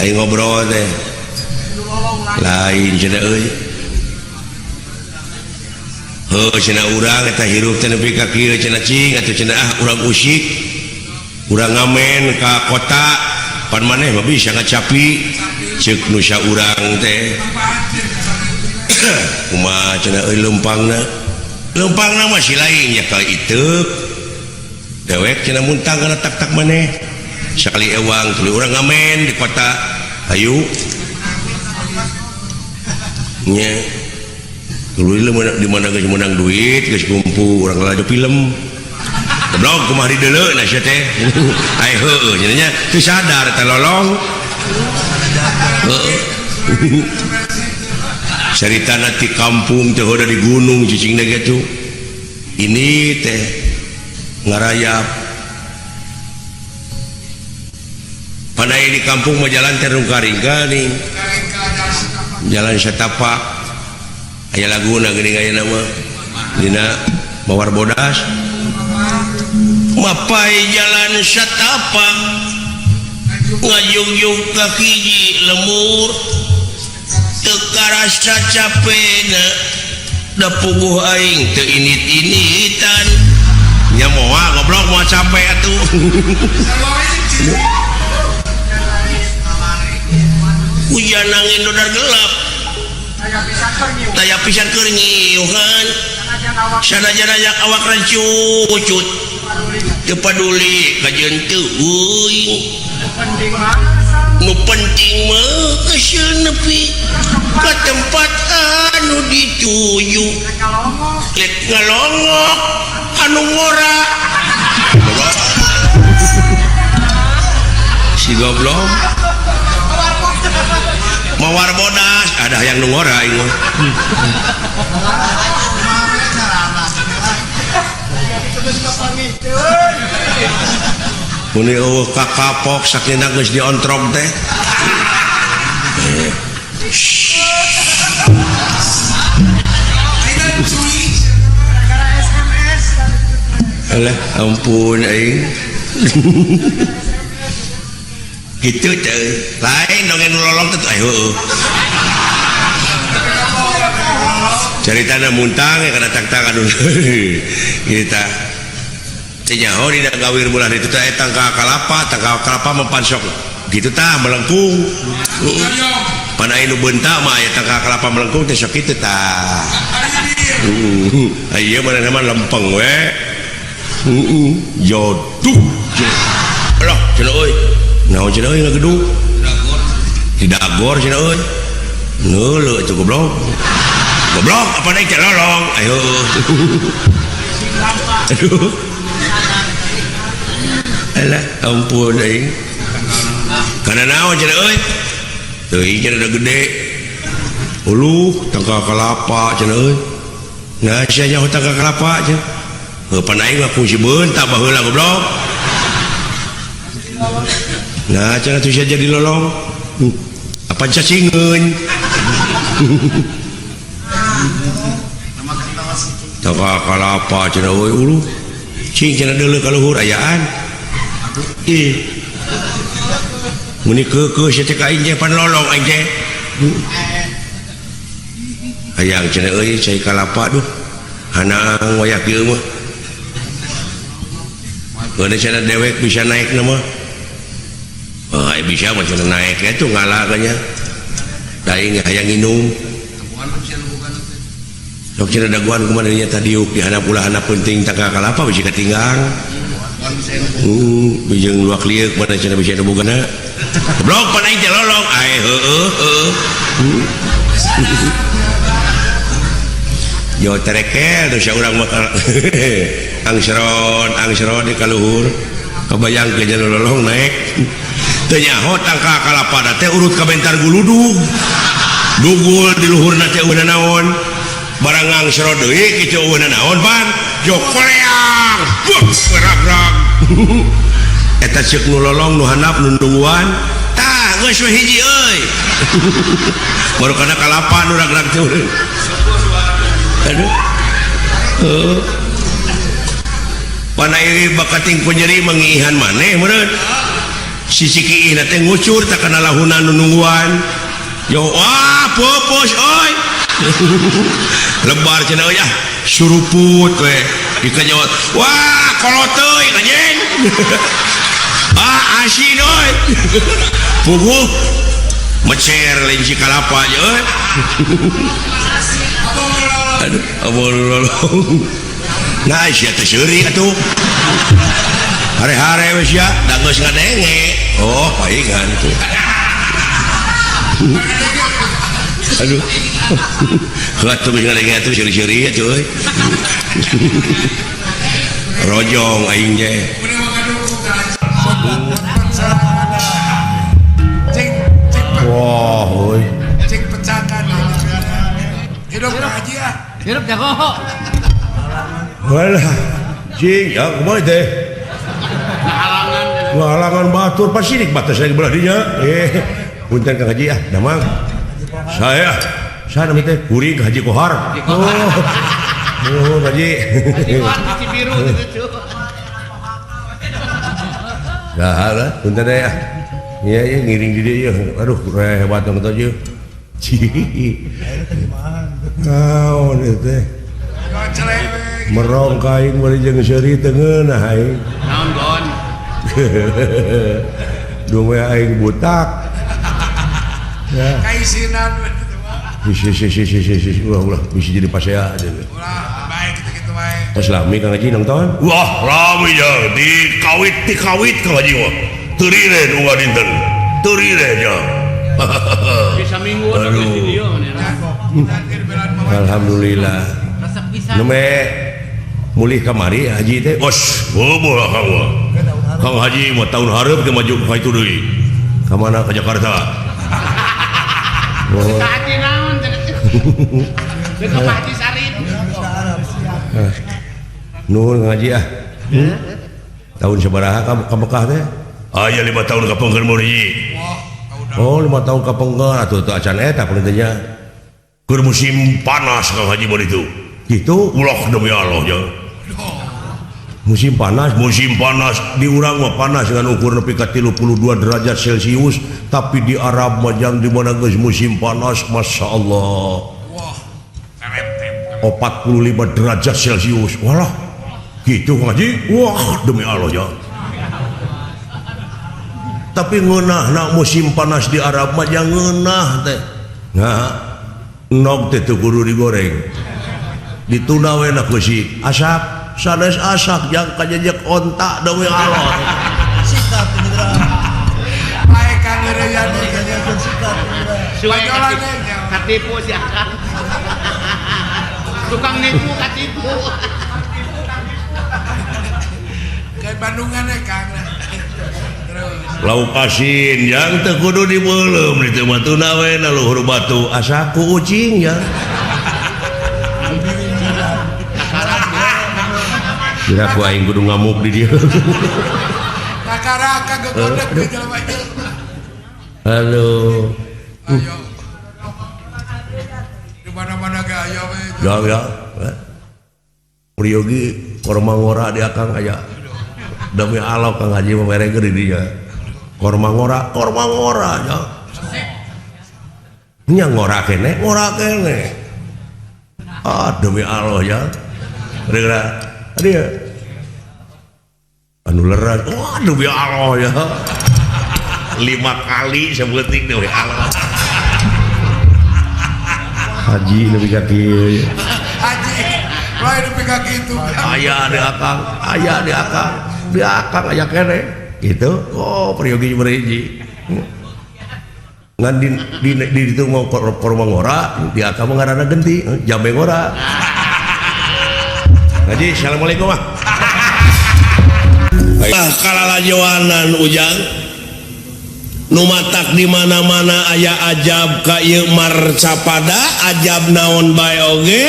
A: aing ngobrol teh lain cenah euy heuh cenah urang eta hirup teh nepi ka kieu cenah cing atuh cenah ah urang usik urang ngamen ka kota pan maneh mah bisa ngacapi ceuk nu saurang teh kumaha cenah euy leumpangna leumpangna mah si lain nya ka iteuk dewek cenah muntang kana tak-tak maneh sakali ewang tuluy urang ngamen di kota ayu nya tuluy di mana geus meunang duit geus kumpul urang lalajo film goblok kumaha di deuleu na sia teh ai heueuh nya nya teu sadar teh lolong heueuh caritana ti kampung teh heuda di gunung cicing teh kitu ini teh ngarayap pandai di kampung mah jalan teh rungka-ringka nih jalan setapak aya laguna geuning aya nama dina Mawar Bodas mapai jalan setapak ngajugjug ka hiji lemur teu karasa capena da puguh aing teu init-initan nya moal goblok moal capek atuh hujan angin dodar gelap daya pisan keur nyiuhan sanajan aya awak rancucut teu paduli kajeun teu euy nu penting mah geus nepi ka tempat anu dituju lek ngalongok anu ngora si goblok Mawar Bodas ada yang nu ngora aing mah muni eueuh kakapok sakina geus diontrog teh alah ampun aing gitu teh lain dongeng nu lolong teh ayo caritana muntang ya kana tak-tak aduh kitu tah teh nyaho dina gawir bulan itu teh tangka kalapa mempan sok gitu tah melengkung pan aya nu beunta mah aya tangka kalapa melengkung teh sok kitu tah ieu manehna mah lempeng we joduk alah cenah euy naon cenah euy ngagedung di dagor cenah euy neuleuh atuh goblok goblok apa deui teh lolong ayo aduh alah ampun aing kana naon cenah euy teuing cenah udah gede Uluh tangkal kalapa cenah euy. Nah sia nyaho tangkal kalapa cenah. Heuh pan aing mah kungsi beunta baheula goblok. Nah cenah tuh sia jadi lolong. Apa cacingeun. Tangkal kalapa cenah euy uluh. Cing cenah deuleu ka luhur ayaan. Ih. Muni keukeuh sia teh ka aing teh pan lolong aing teh. Hayang cenah euy cai kalapa duh. Hanaang wayah kieu mah. Geus cenah dewek bisa naik na mah. Oh, bisa mah cenah naik eta ngala nya. Da aing hayang nginum. Sok cenah daguan kumaha nya tadi diuk di handap ulah handap penting tangkal kalapa bisi katinggang. Bijeng luak lieuk mana cenah bisa bogana. Goblok pan aing teh lolong. Ae heueuh heueuh. Jo terekel tuh sia urang mah angsrod di kaluhur. Kabayang ke jalur lolong naik. Teu nyaho tangkal kalapa teh urut ka bentar guludug. Dugul di luhurna teh eueuh naon. Barang angsrod deui kitu eueuh naon pan. Jo koleang. Buh gerak-gerak. Eta ceuk nu lolong nu handap nu nungguan. Tah geus we hiji euy. Baru kana kalapa nu rag-rag teh. Aduh. Heuh. Pana ieu bakating ku nyeri mangiihan maneh meureun. Sisi kiihna teh ngucur tak kana lahuna nu nungguan. Yo wah popos euy. Lebar cenah euy ah suruput we dikanyot. Wah kolot euy anjing. Ah asin euy. Puguh mecer lain si kalapa euy. Aduh, abololong. Nah, sia teh seuri atuh. Hare-hare we sia, da geus ngadenge. Oh, paingan tuh. Aduh. Atuh geus ngadenge atuh seuri-seuri atuh euy. Rojong aing teh. Wah, euy.
B: Cing pecakan. Hidup haji ah.
F: Hidup jago.
A: Walah, cing, ya kumaha teh?
F: Ngahalangan.
A: Ngahalangan batur pasti dik batas lagi belah dinya. Punten Kang Haji ah, damang. Saya, saya namanya teh kuring Haji Kohar. Oh. Oh, Haji.
F: Haji Kohar di Cibiru gitu.
A: Nah, lah, punten deh ah. Iya, iya ngiring di dieu. Aduh, hebat banget aja. Naon ieu teh? Merong ka aing bari jeung seuri teu ngeunah aing.
F: Naon gon?
A: Duh we aing butak. Ya.
B: Kaisinan
A: Si ulah ulah bisa jadi pasea aja.
B: Ulah baik gitu-gitu wae.
A: Tos lami Kang Haji nonton?
D: Wah, lami ya dikawit Kang Haji mah. Teurire unggal dinten. Teurire nya.
F: Bisa minggu atau di dieu
A: Alhamdulillah. Neme mulih kamari haji teh.
D: Os, boboh Kang mah. Kang Haji mah tahun hareup teh maju ka itu deui.
A: Ka mana?
D: Ka Jakarta.
A: Oh.
F: Haji naon teh? Deuk Pak Haji Sarip.
A: Nuhun Kang Haji ah. Tahun sabaraha ka Mekah teh?
D: Aya 5 tahun ka Pengker mun hiji.
A: Oh, 5 tahun ka Pengker atuh teu acan eta pentingnya.
D: Keur musim panas Kang Haji mun itu.
A: Gitu?
D: Ulah demi Allah ya.
A: Musim panas,
D: musim panas
A: di urang mah panas dengan ukur nepi ka 32 derajat Celcius, tapi di Arab mah jang di mana geus musim panas, Masya Allah.
B: Wah,
A: 45 derajat Celcius. Walah. Gitu Kang Haji.
D: Wah, demi Allah ya.
A: Tapi ngeunah na musim panas di Arab mah jang ngeunah teh. Nah, nog teh teu kudu digoreng. Dituna we na ku si asap. Sanes asak jang kajejek onta demi Allah.
E: Sikap indra.
B: Bae kang ngeureuyaan
E: sikap indra.
F: Katipu si akang. Tukang nipu katipu.
B: Kayak Bandungan ya Kang.
A: Lauk asin yang teu kudu dibeuleum ditu mah tuna we na luhur batu asa ku ucing ya. Kira ku aing kudu ngamuk di dieu.
B: Kakaraka gegodeg di jelema ieu.
A: Halo.
B: Ayo. Di mana-mana ge aya we.
A: Ya ya. Priyogi korma ngora di akang aya. Demi Allah Kang Haji mah mere di dinya. Korma ngora ya. Nya ngora kene, ngora kene. Ah demi Allah ya. Kira-kira dia anu leras. Wah demi Allah ya. 5 kali sebuting demi Allah. Haji nepi ka kieu.
B: Haji lain nepi ka kitu.
A: Aya di akang, aya di akang, di akang aya kene. Gitu. Oh, priyogi meriji. Ngan di ditu mau korma ngora, di akang mah ngaranna genti, jambe ngora. Haji, assalamualaikum ah. Ah kalalajoanan ujang. Nu matak di mana-mana aya ajab ka ieu marcapada, ajab naon bae oge,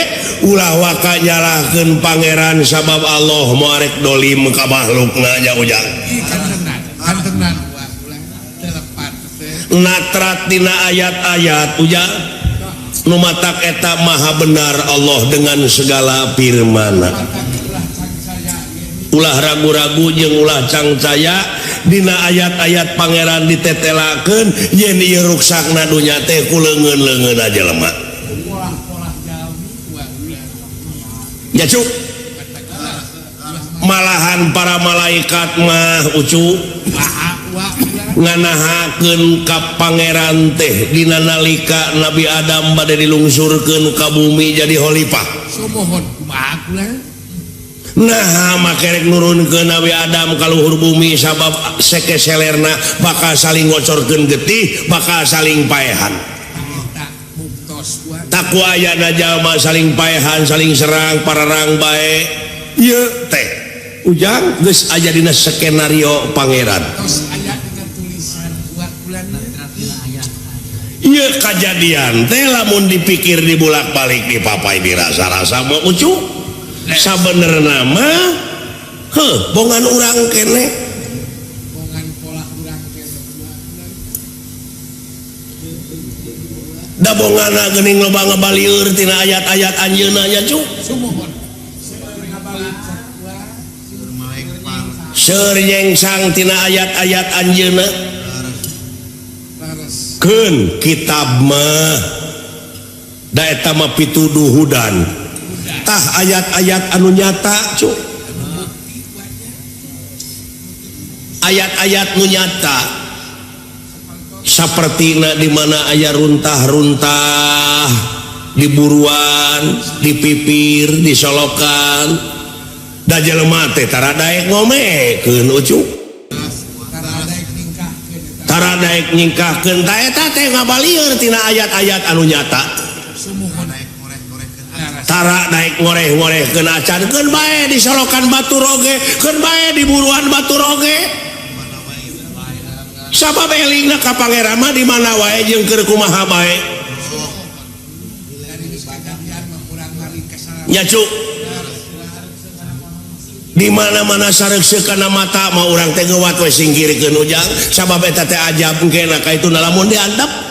A: ulah waka nyalahkeun pangeran sabab Allah moal rek dolim ka makhlukna nya ujang. Natrat dina ayat-ayat ujang. Nu matak eta maha benar Allah dengan segala firman. Ulah ragu-ragu jeung ulah cangcaya dina ayat-ayat pangeran ditetelakeun yen ieu ruksakna dunya teh ku leungeun-leungeun jelema. Ya cuk. Malahan para malaikat mah ucu nganahakeun ka pangeran teh dina nalika Nabi Adam bade dilungsurkeun ka bumi jadi khalifah.
B: Sumuhun kumaha kula?
A: Nah makerek nurunkeun Nabi Adam ka luhur bumi sabab sekeselerna bakal saling ngocorkeun getih, bakal saling paehan. Taku ayana jalma saling paehan, saling serang, pararang bae. Ieu teh ujang geus aya dina skenario pangeran. Ieu kajadian teh lamun dipikir dibulak-balik dipapai dirasa-rasa mah ucu. Sabenerna mah heuh bongan urang kene.
B: Bongan pola urang kene.
A: Da bongana geuning loba ngabalieur tina ayat-ayat anjeunna nya cu.
B: Sumuhun.
A: Seur nyengsang tina ayat-ayat anjeunna. Keun kitab mah da eta mah pituduh hudan. Tah ayat-ayat anu nyata cu. Ayat-ayat nu nyata sapertina di mana aya runtah-runtah di buruan, di pipir, di solokan. Da jelema teh tara daek ngomekeun ucu. Tara daek nyingkahkeun ta eta teh ngabalieur tina ayat-ayat anu nyata. Tara naik ngoreh-ngorehkeun acan keun bae di solokan batur oge, keun bae di buruan batur oge. Sabab elingna ka pangeran mah di mana wae jeung keur kumaha bae. Nya cu. Di mana-mana sareukseuk kana mata mah urang teh geuwat we singkirkeun ujang sabab eta teh ajab engkena ka itu lamun diantep.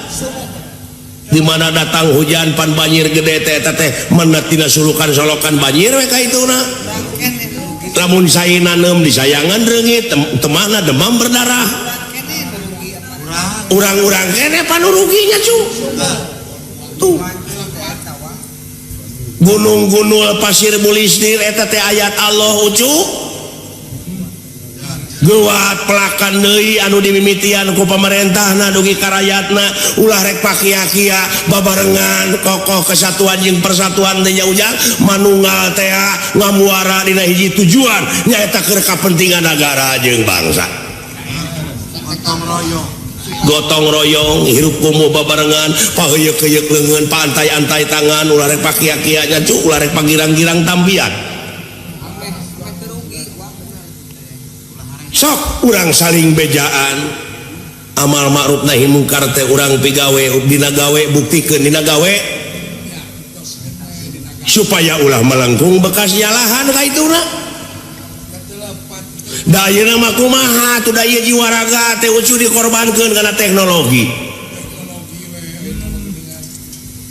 A: Di mana datang hujan pan banjir gede teh eta teh menet tina sulukan solokan banjir we ka ituna. Lamun sae naneum disayangan reungit temahna demam berdarah. Urang-urang kene panuruginya cu. Tuh. Gunung-gunung pasir bulistir eta teh ayat Allah ucu. Geuwat pelakan deui anu dimimitian ku pamarentahna dugi ka rayatna ulah rek pakia-kia babarengan kokoh kesatuan jeung persatuan teh nya ujang manunggal teh ngamuara dina hiji tujuan nyaeta keur kapentingan nagara jeung bangsa.
E: Gotong royong.
A: Gotong royong hirup kumuh babarengan paheuyeuh-heuyeuk leungeun paantai-antai tangan ulah rek pakia-kia nya cu ulah rek pagirang-girang tampian. Sok Urang saling bejaan amal ma'ruf nahi mungkar teh urang pigawe dina gawe buktikeun dina gawe supaya ulah melengkung bekas nyalahan ka ituna. Da ayeuna mah kumaha atuh da ieu jiwa raga teh ucu dikorbankeun kana teknologi.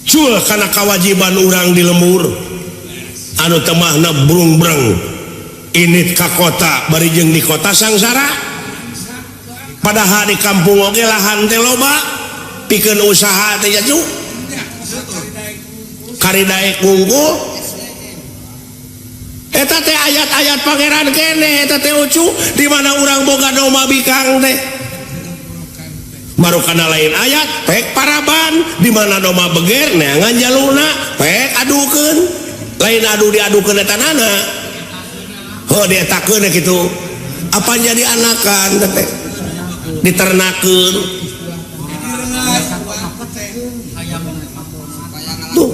A: Cul kana kewajiban urang di lembur anu temahna brung-breng init ka kota bari jeung di kota sangsara. Padahal di kampung oge lahan teh loba pikeun usaha teh nya kari daek wungkul. Eta teh ayat-ayat pangeran kene eta teh ucu di mana urang boga domba bikang teh. Baru kana lain ayat pek paraban di mana domba beger neangan jalurna pek adukeun. Lain adu diadukeun eta nana. Heuh dietakeun kitu. Apa jadi anakan teh diternakeun. Tuh.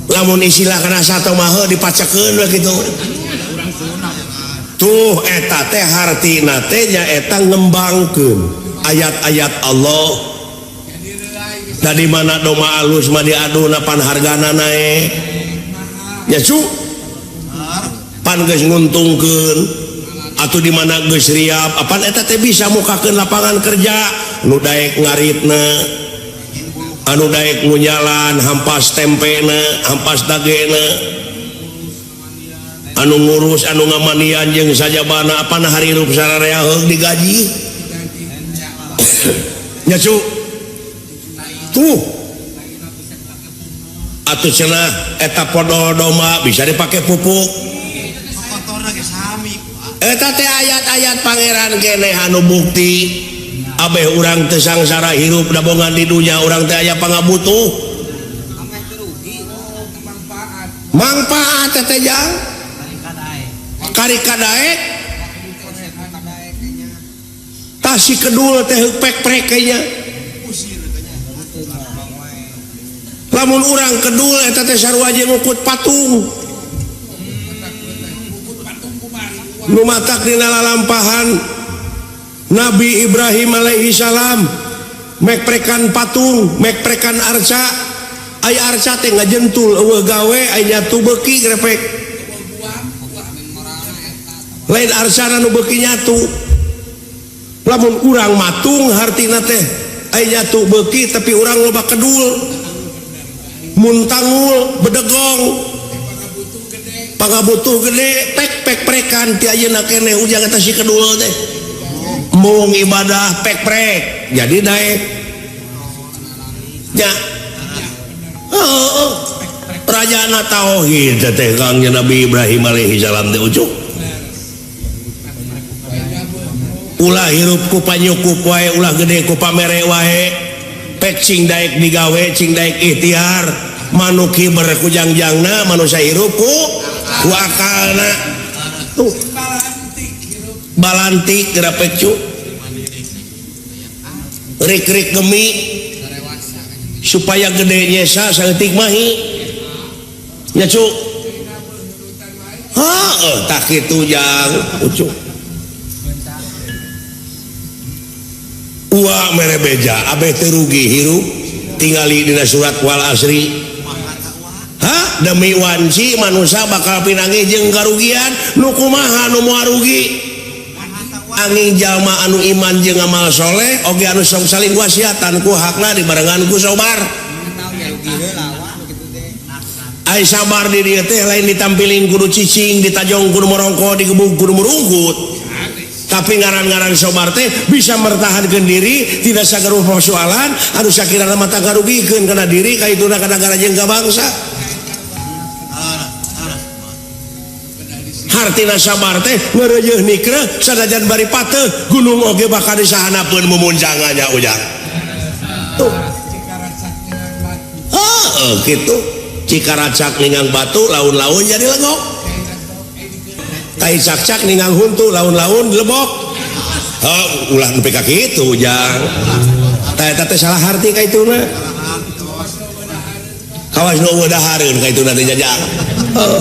A: Lamun istilah kana sato mah heuh dipacekeun we kitu. Tuh eta teh hartina teh nyaeta ngembangkeun ayat-ayat Allah. Da di mana domba alus mah diaduna pan hargana naek. Nya cu. Pan geus nguntungkeun atuh di mana geus riap apan eta teh bisa mukakeun lapangan kerja nu daek ngaritna anu daek ngunyalan hampas tempena hampas dagena anu ngurus anu ngamanian jeung sajabana apan harirup sararea heug digaji nya cu tuh atuh cenah eta podol domba bisa dipake pupuk. Eta teh ayat-ayat pangeran keneh anu bukti abeh urang teu sangsara hirup dabongan di dunya urang teh aya pangabutuh mangpaat teh jang kari kadaek tah si kedul teh pek-prek nya lamun urang kedul eta teh sarua jeung ngukut patung nu matak dina lalampahan Nabi Ibrahim alaihi salam mekprekan patung mekprekan arca aya arca teh ngajentul eueuh gawe aya nyatu beuki grepek lain arcana nu beuki nyatu lamun urang matung hartina teh aya nyatu beuki tapi urang loba kedul muntangul bedegong pangabutuh gede pek-pek prekan ti ayeuna keneh ujang eta si kedul teh mung ibadah pek-prek jadi daek nya heuh rajana tauhid teh Kang Nabi Ibrahim alaihi salam teh ucuk ulah hirup ku panyukup wae ulah gede ku pamere wae pek cing daek digawe cing daek ikhtiar manuk kiber ku jangjangna manusia hirup ku akalna tuh balantik gerapek cu rik-rik gemi supaya gede nyesa saeutik mahi nya cu heuh tah kitu jang ucu ua mere beja abeh teu rugi hirup tingali dina surat wal asri. Hah? Demi wanci manusia bakal pinanggih jeung karugian nu kumaha nu moal rugi angin jalma anu iman jeung amal soleh oge anu sok saling wasiatan ku hakna dibarengan ku sabar. Ai sabar di dieu teh lain ditampiling kudu cicing ditajong kudu morongko digebug kudu murungkut tapi ngaran-ngaran sobar teh bisa mertahankeun diri tidak sagaruh persoalan anu sakirana mata karugikeun kana diri ka ituna kana negara jeung ka bangsa. Hartina sabar teh ngeureuyeun nikreuh sanajan bari pateuh gunung oge bakal disahanapeun mumuncangannya ujang. Tuh. Heuh kitu cikaracak ningang batu laun-laun jadi legok. Tai cak-cak ningang huntu laun-laun lebok. Heuh ulah nepi ka kitu ujang. Tah eta teh salah harti ka ituna. Kawas nu eueuh dahareun ka ituna teh jajang. Heuh.